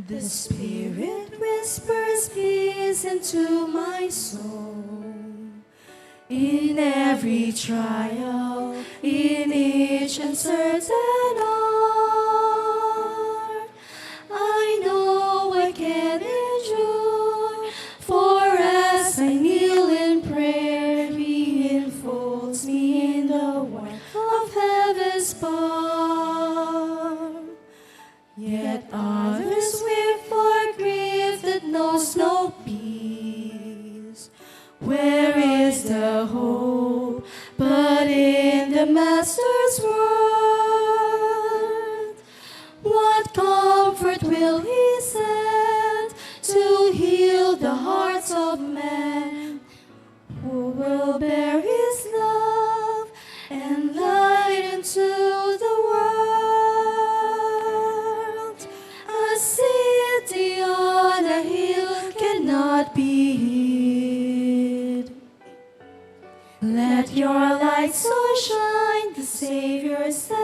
The Spirit whispers peace into my soul. In every trial, in each uncertain hour, I know I can endure, for as I kneel in prayer, He enfolds me in the warmth of heaven's palm. Yet others weep for grief that knows no peace. Where is the hope but in the Master's word? What comfort will He send to heal the hearts of men? Who will bear His love and light into the world? A city on a hill cannot be hid. Let your light so shine, the Savior said,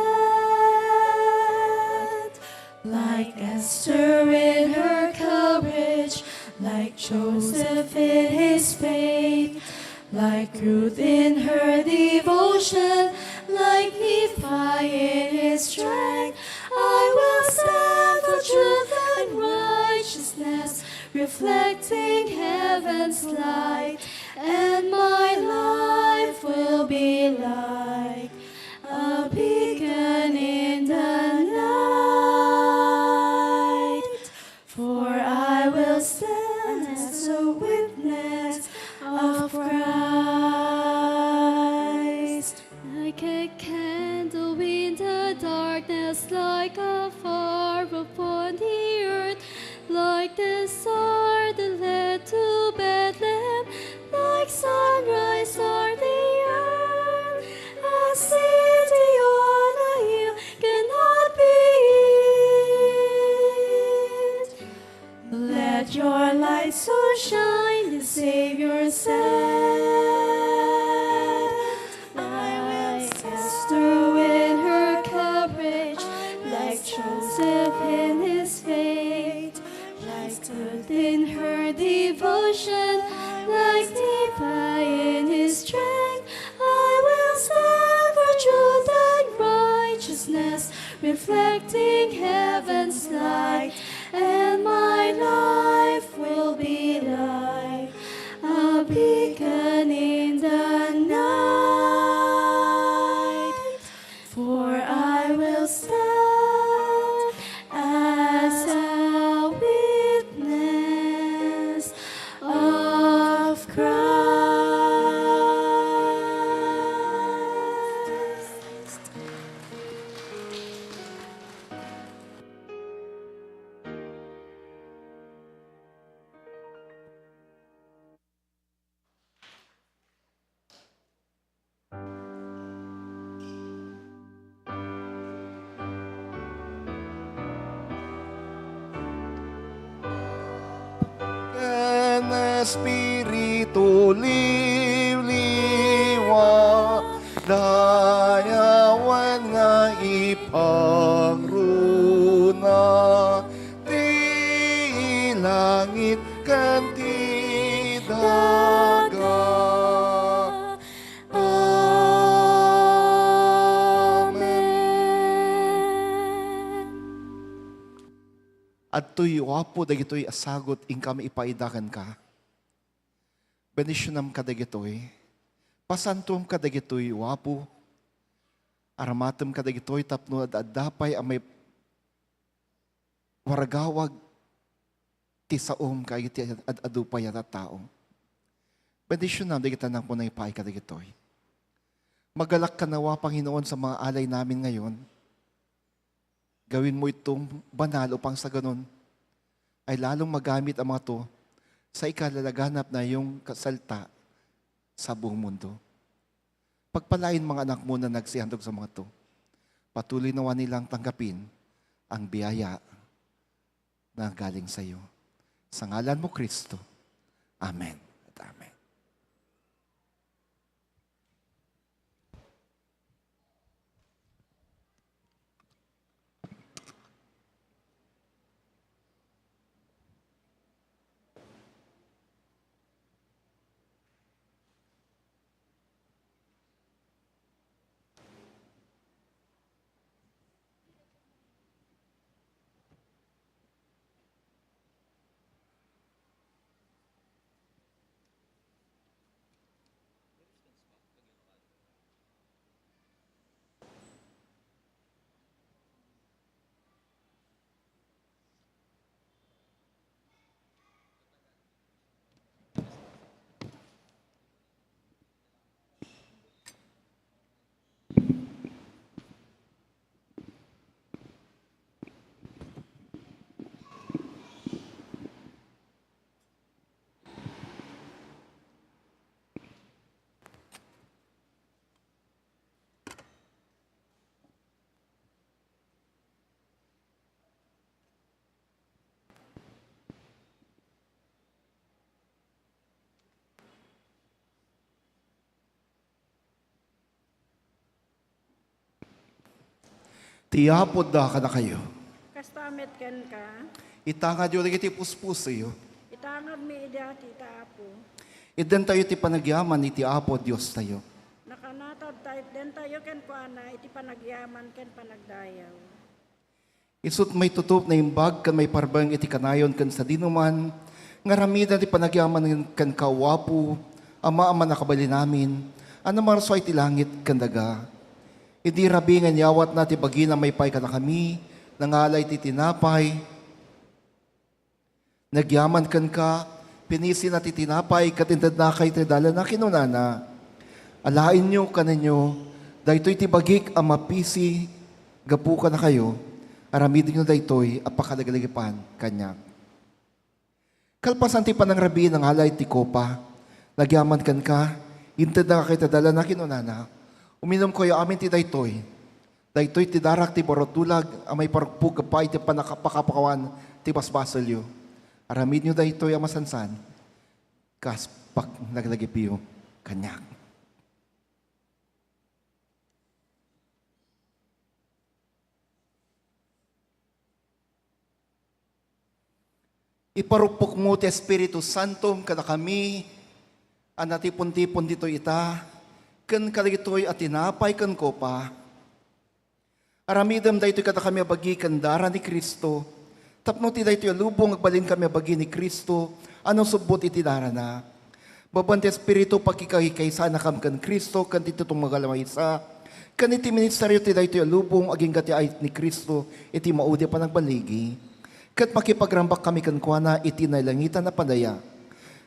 like Esther in her courage, like Joseph in his faith, like Ruth in her devotion, like Nephi in his strength. I will stand for truth and righteousness, reflecting heaven's light, and my life will be like a beacon in the night. For I will stand as a witness of Christ. Like a candle in the darkness, like a fire upon the earth, like the star that led to Bethlehem, like sunrise on the earth. A city on a hill cannot be hid. Let your light so shine, the Savior said. I will Esther in her courage, like Joseph in his faith, like Ruth in her devotion, like Nephi in his strength. I will stand for truth and righteousness, reflecting heaven's light, and my life will be like a beacon in the night. For I will stand as a witness of Christ. En Espiritu liwliwa, dayawan nga langit kanti daga. At to'y wapo dagitoy asagot ing kami ipaidakan ka. Benisyonam ka dagitoy. Pasantom ka dagitoy wapo. Aramatem ka dagitoy tapno at adapay ang may waragawag ti saom ka iti adupay at tao. Benisyonam dagitan ng punay ipay ka dagitoy. Magalak ka nawa, Panginoon, sa mga alay namin ngayon. Gawin mo itong banal upang sa ganun ay lalong magamit ang mga to sa ikalalaganap na iyong kasalta sa buong mundo. Pagpalain mga anak mo na nagsihandog sa mga to. Patuloy nawa nilang tanggapin ang biyaya na galing sa iyo. Sa ngalan mo, Kristo. Amen at amen. Tiyapod da ka na kayo. Kastamet ken ka, Itangad yun iti puspuso yo. itangad mi ida tita apo. Iden tayo ti panagyaman iti Apo Diyos tayo. Nakanatad tayo, den tayo ken kuana, iti panagyaman ken panagdayaw. Isut may tutup na imbag kan may parbang iti kanayon kan sa dinuman, nga ramida ti panagyaman kan kawapo, ama nakabali namin, ano marso iti langit kan daga. Idi rabi nga nyawat na ti bagi na may pay ka na kami, nangalay ti tinapay, nagyaman kan ka, pinisi na ti tinapay, katintad na kay ti dala na kinunana. Alain nyo kaninyo, daytoy ti bagik ang mapisi, gapu ka na kayo, aramidin nyo daytoy, apakadagaligipan kanya. Kalpasan ti panang rabi ng halay ti kopa, nagyaman kan ka, intad na kay ti dala na kinunana. Uminom ko yung amin ti daytoy. Daytoy ti darak ti borotulag, amay parugpug kapay ti panakapakapawan ti basbasolyo. Aramid nyo daytoy amasansan, kaspak naglagipiyo kanyak. Iparupok mo ti Espiritu Santo kada kami, anatipon-tipon dito ita, ken kaligitoy at tinapay ken kopa. Aramidem daytoy kada kami abagi ken dara ni Kristo. Tapno ti daytoy lubong agbalin kami abagi ni Kristo. Anong subot iti dara na? Baban ti Espiritu pakikahikay sana kam ken Kristo ken ti tutong magalamay sa. Ken iti ministeryo ti daytoy lubong aging gati ay ni Kristo iti maudi pa nagbaligi. Ket makipagrambak kami ken kuana iti nailangitan na padaya.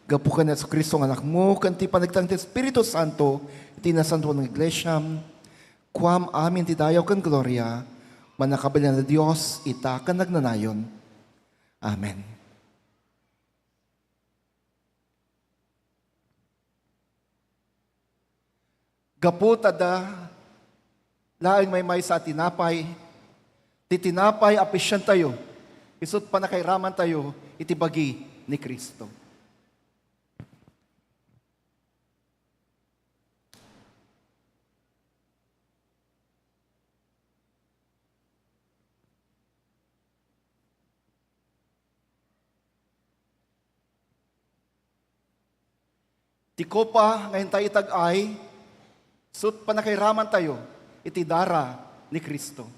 Gapu ka na sa Kristo ng anak mo, kanti panagtang ti Espiritu Santo, iti nasanto ng Iglesia, kuam amin ti dayaw kan gloria, manakabalan na Diyos, ita kan nagnanayon. Amen. Gapu tada, laing may sa tinapay, titinapay apisyan tayo, isut panakairaman tayo, itibagi ni Kristo. Ti kopa ngayon tayo itag-ay, sut panakairaman tayo, iti dara ni Kristo.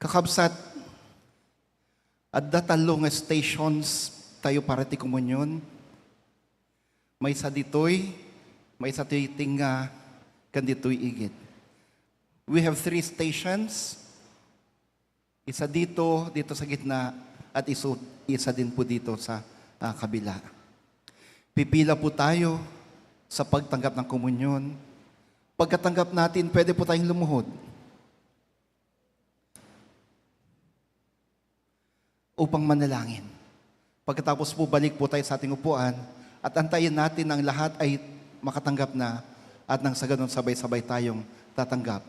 Kakabsat, at datalong stations tayo para ti komunyon. May sa ditoy, may sa titing kan ditoy igit. We have 3 stations. Isa dito sa gitna, at isa din po dito sa kabila. Pipila po tayo sa pagtanggap ng komunyon. Pagkatanggap natin, pwede po tayong lumuhod. Upang manalangin. Pagkatapos po, balik po tayo sa ating upuan at antayin natin ang lahat ay makatanggap na at nang sa ganun sabay-sabay tayong tatanggap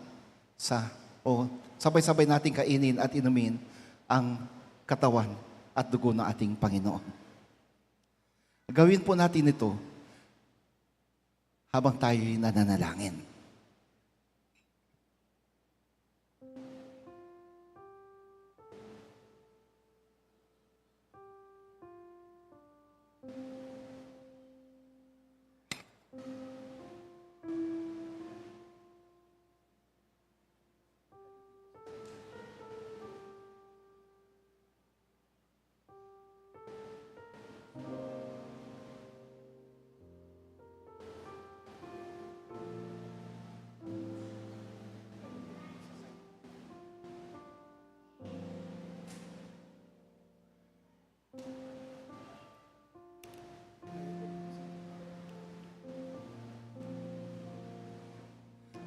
sabay-sabay nating kainin at inumin ang katawan at dugo ng ating Panginoon. Gawin po natin ito habang tayo'y nananalangin.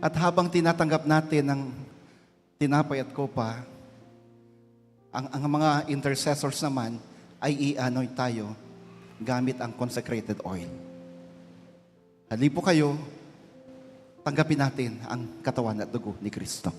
At habang tinatanggap natin ang tinapay at kopa, ang mga intercessors naman ay i-anoint tayo gamit ang consecrated oil. Hali po kayo, tanggapin natin ang katawan at dugo ni Kristo.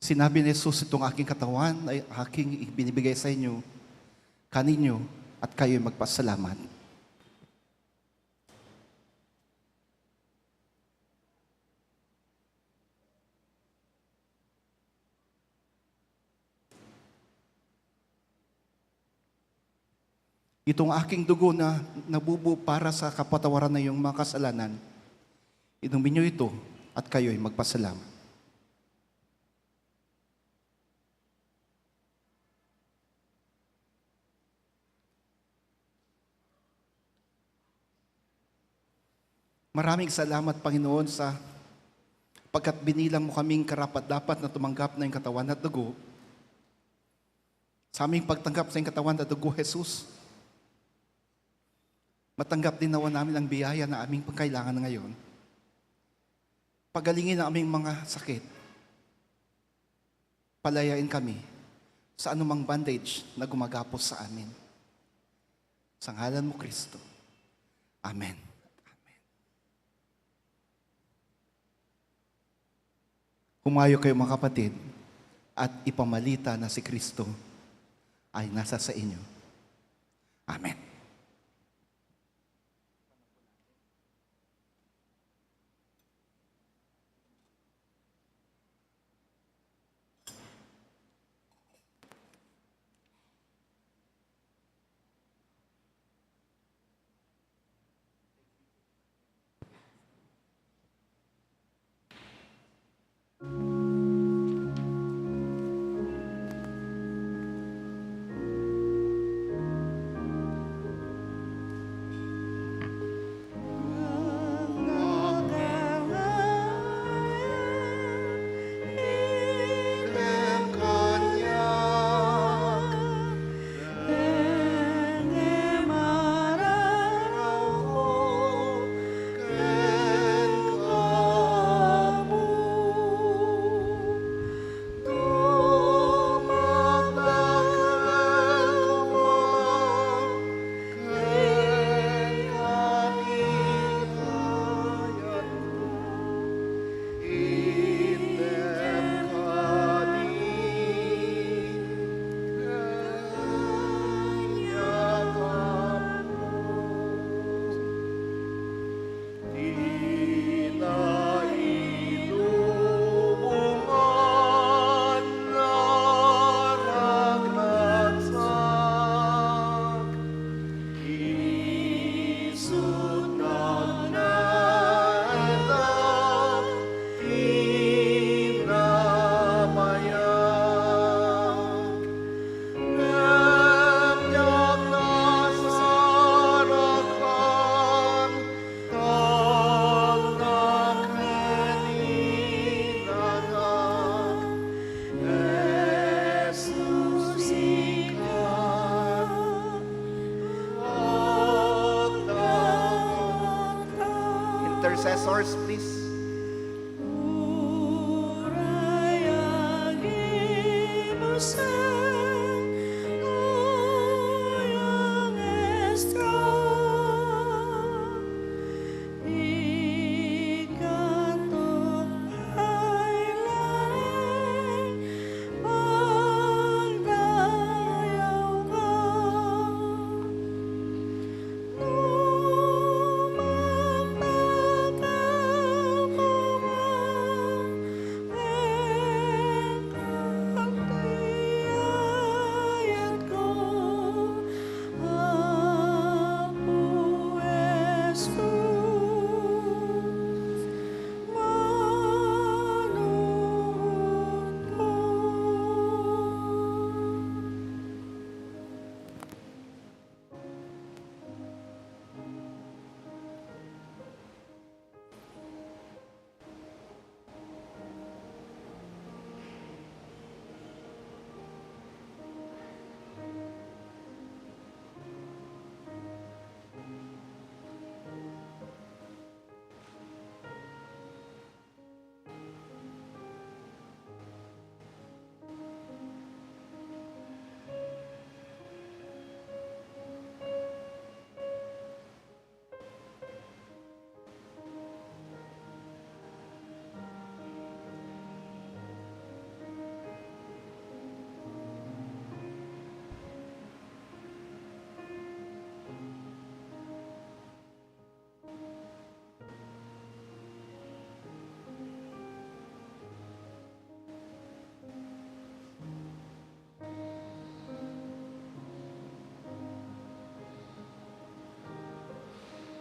Sinabi ni Jesus, itong aking katawan ay aking ibinibigay sa inyo, kaninyo, at kayo'y magpasalamat. Itong aking dugo na nabubuo para sa kapatawaran na iyong mga kasalanan, inumin niyo ito at kayo'y magpasalamat. Maraming salamat, Panginoon, sa pagkat binilang mo kaming karapat-dapat na tumanggap na iyong katawan at dugo. Sa aming pagtanggap sa iyong katawan at dugo, Jesus, matanggap din nawa namin ang biyaya na aming pagkailangan ngayon. Pagalingin ang aming mga sakit. Palayain kami sa anumang bandage na gumagapos sa amin. Sa ngalan mo, Kristo. Amen. Humayo kayo mga kapatid at ipamalita na si Kristo ay nasa sa inyo. Amen. Intercessors, please.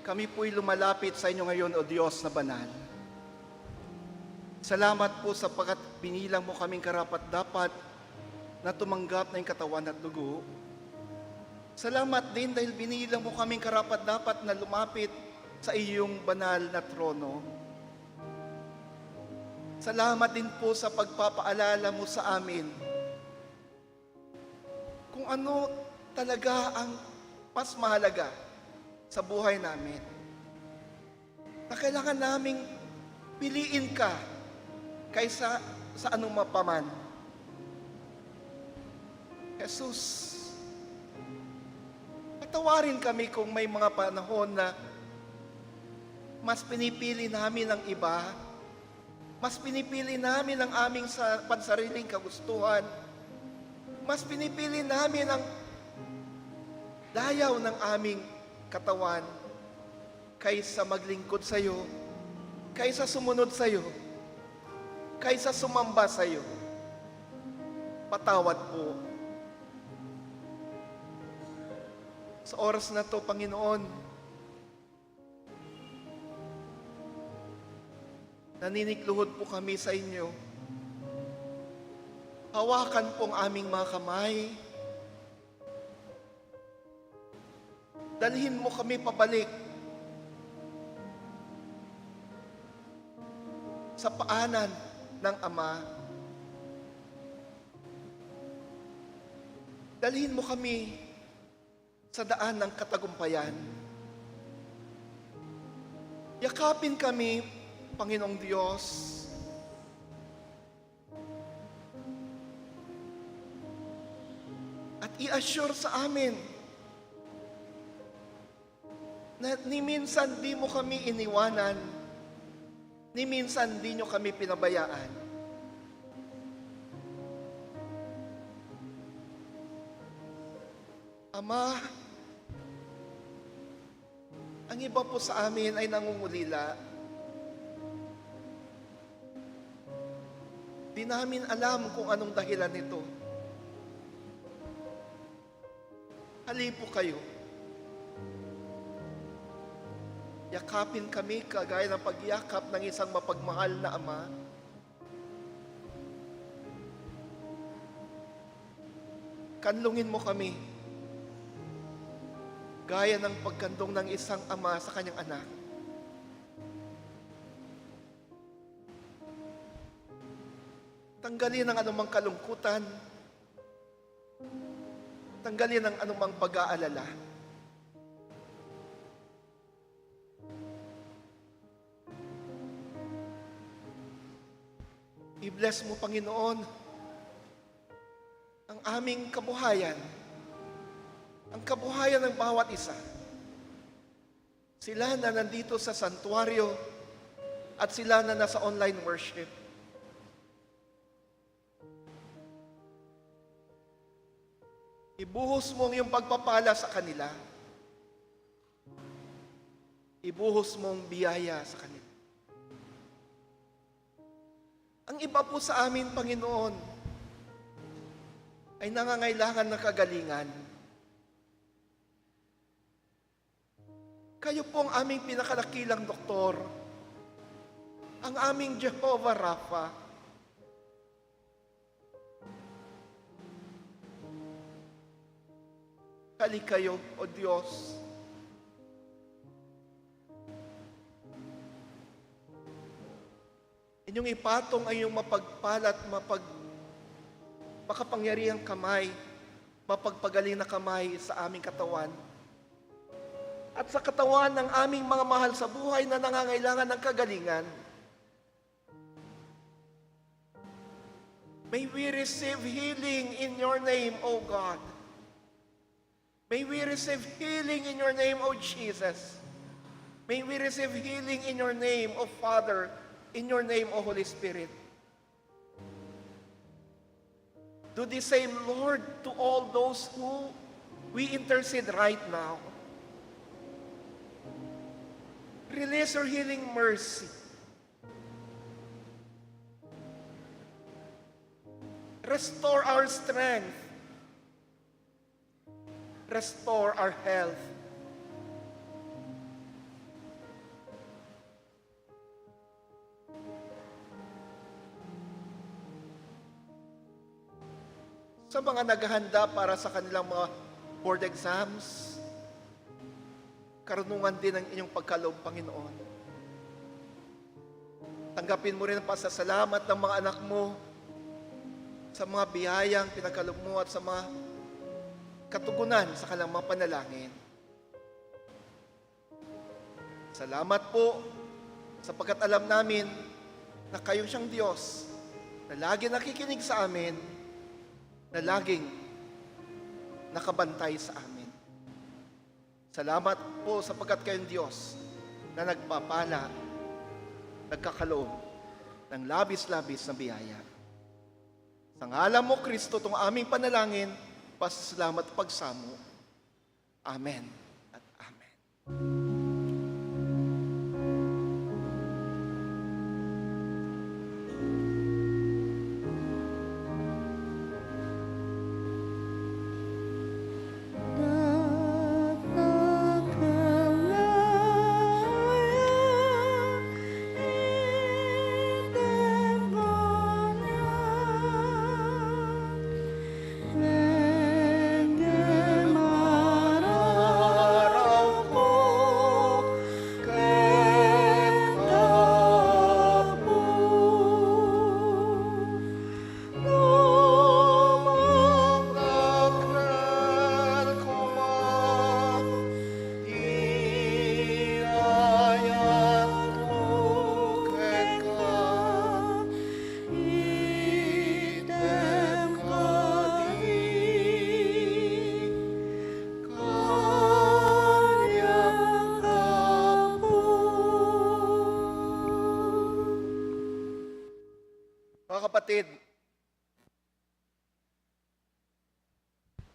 kami po'y lumalapit sa inyo ngayon, O Diyos na banal. Salamat po sapagkat binilang mo kaming karapat-dapat na tumanggap ng katawan at dugo. Salamat din dahil binilang mo kaming karapat-dapat na lumapit sa iyong banal na trono. Salamat din po sa pagpapaalala mo sa amin kung ano talaga ang mas mahalaga sa buhay namin. Na kailangan naming piliin ka kaysa sa anong mapaman. Jesus, patawarin kami kung may mga panahon na mas pinipili namin ang iba, mas pinipili namin ang aming pansariling kagustuhan, mas pinipili namin ang dayaw ng aming katawan kaysa maglingkod sa iyo, kaysa sumunod sa iyo, kaysa sumamba sa iyo. Patawad po. Sa oras na to, Panginoon, naninikluhod po kami sa inyo. Hawakan po ang aming mga kamay. Dalhin mo kami pabalik sa paanan ng Ama. Dalhin mo kami sa daan ng katagumpayan. Yakapin kami, Panginoong Diyos. At i-assure sa amin na ni minsan di mo kami iniwanan, ni minsan di nyo kami pinabayaan. Ama, ang iba po sa amin ay nangungulila. Di namin alam kung anong dahilan nito. Halipo kayo. Yakapin kami kagaya ng pagyakap ng isang mapagmahal na ama. Kanlungin mo kami gaya ng pagkandong ng isang ama sa kanyang anak. Tanggalin ang anumang kalungkutan. Tanggalin ang anumang pag-aalala. I-bless mo, Panginoon, ang aming kabuhayan, ang kabuhayan ng bawat isa. Sila na nandito sa santuario at sila na nasa online worship. Ibuhos mo ang iyong pagpapala sa kanila. Ibuhos mong biyaya sa kanila. Ang iba po sa amin, Panginoon, ay nangangailangan ng kagalingan. Kayo po ang aming pinakalakilang doktor, ang aming Jehovah Rapha. Hali kayo, O Diyos. Inyong ipatong ang iyong mapagpalat, makapangyarihang kamay, mapagpagaling na kamay sa aming katawan. At sa katawan ng aming mga mahal sa buhay na nangangailangan ng kagalingan. May we receive healing in your name, O God. May we receive healing in your name, O Jesus. May we receive healing in your name, O Father, in your name, O Holy Spirit. Do the same, Lord, to all those who we intercede right now. Release your healing mercy. Restore our strength. Restore our health. Sa mga naghahanda para sa kanilang mga board exams, karunungan din ang inyong pagkaloob, Panginoon. Tanggapin mo rin ang pasasalamat ng mga anak mo sa mga biyayang pinagkaloob mo at sa mga katugunan sa kanilang mga panalangin. Salamat po sapagkat alam namin na kayo siyang Diyos na lagi nakikinig sa amin, na laging nakabantay sa amin. Salamat po sapagkat kayong Diyos na nagpapala, nagkakaloob ng labis-labis na biyaya. Sa ngalan mo, Kristo, itong aming panalangin, pasasalamat at pagsamo. Amen at amen. Mga kapatid,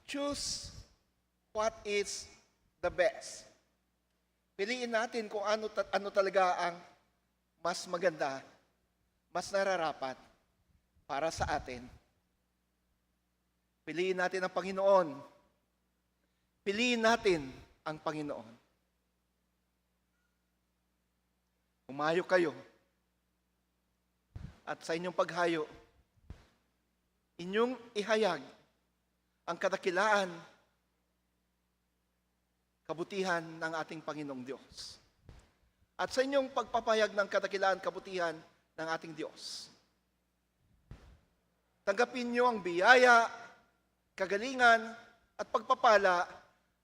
choose what is the best. Piliin natin kung ano talaga ang mas maganda, mas nararapat para sa atin. Piliin natin ang Panginoon. Piliin natin ang Panginoon. Humayo kayo. At sa inyong paghayo, inyong ihayag ang kadakilaan, kabutihan ng ating Panginoong Diyos. At sa inyong pagpapahayag ng kadakilaan, kabutihan ng ating Diyos, tanggapin niyo ang biyaya, kagalingan, at pagpapala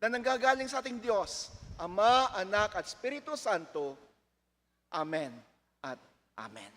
na nanggagaling sa ating Diyos, Ama, Anak, at Espiritu Santo. Amen at Amen.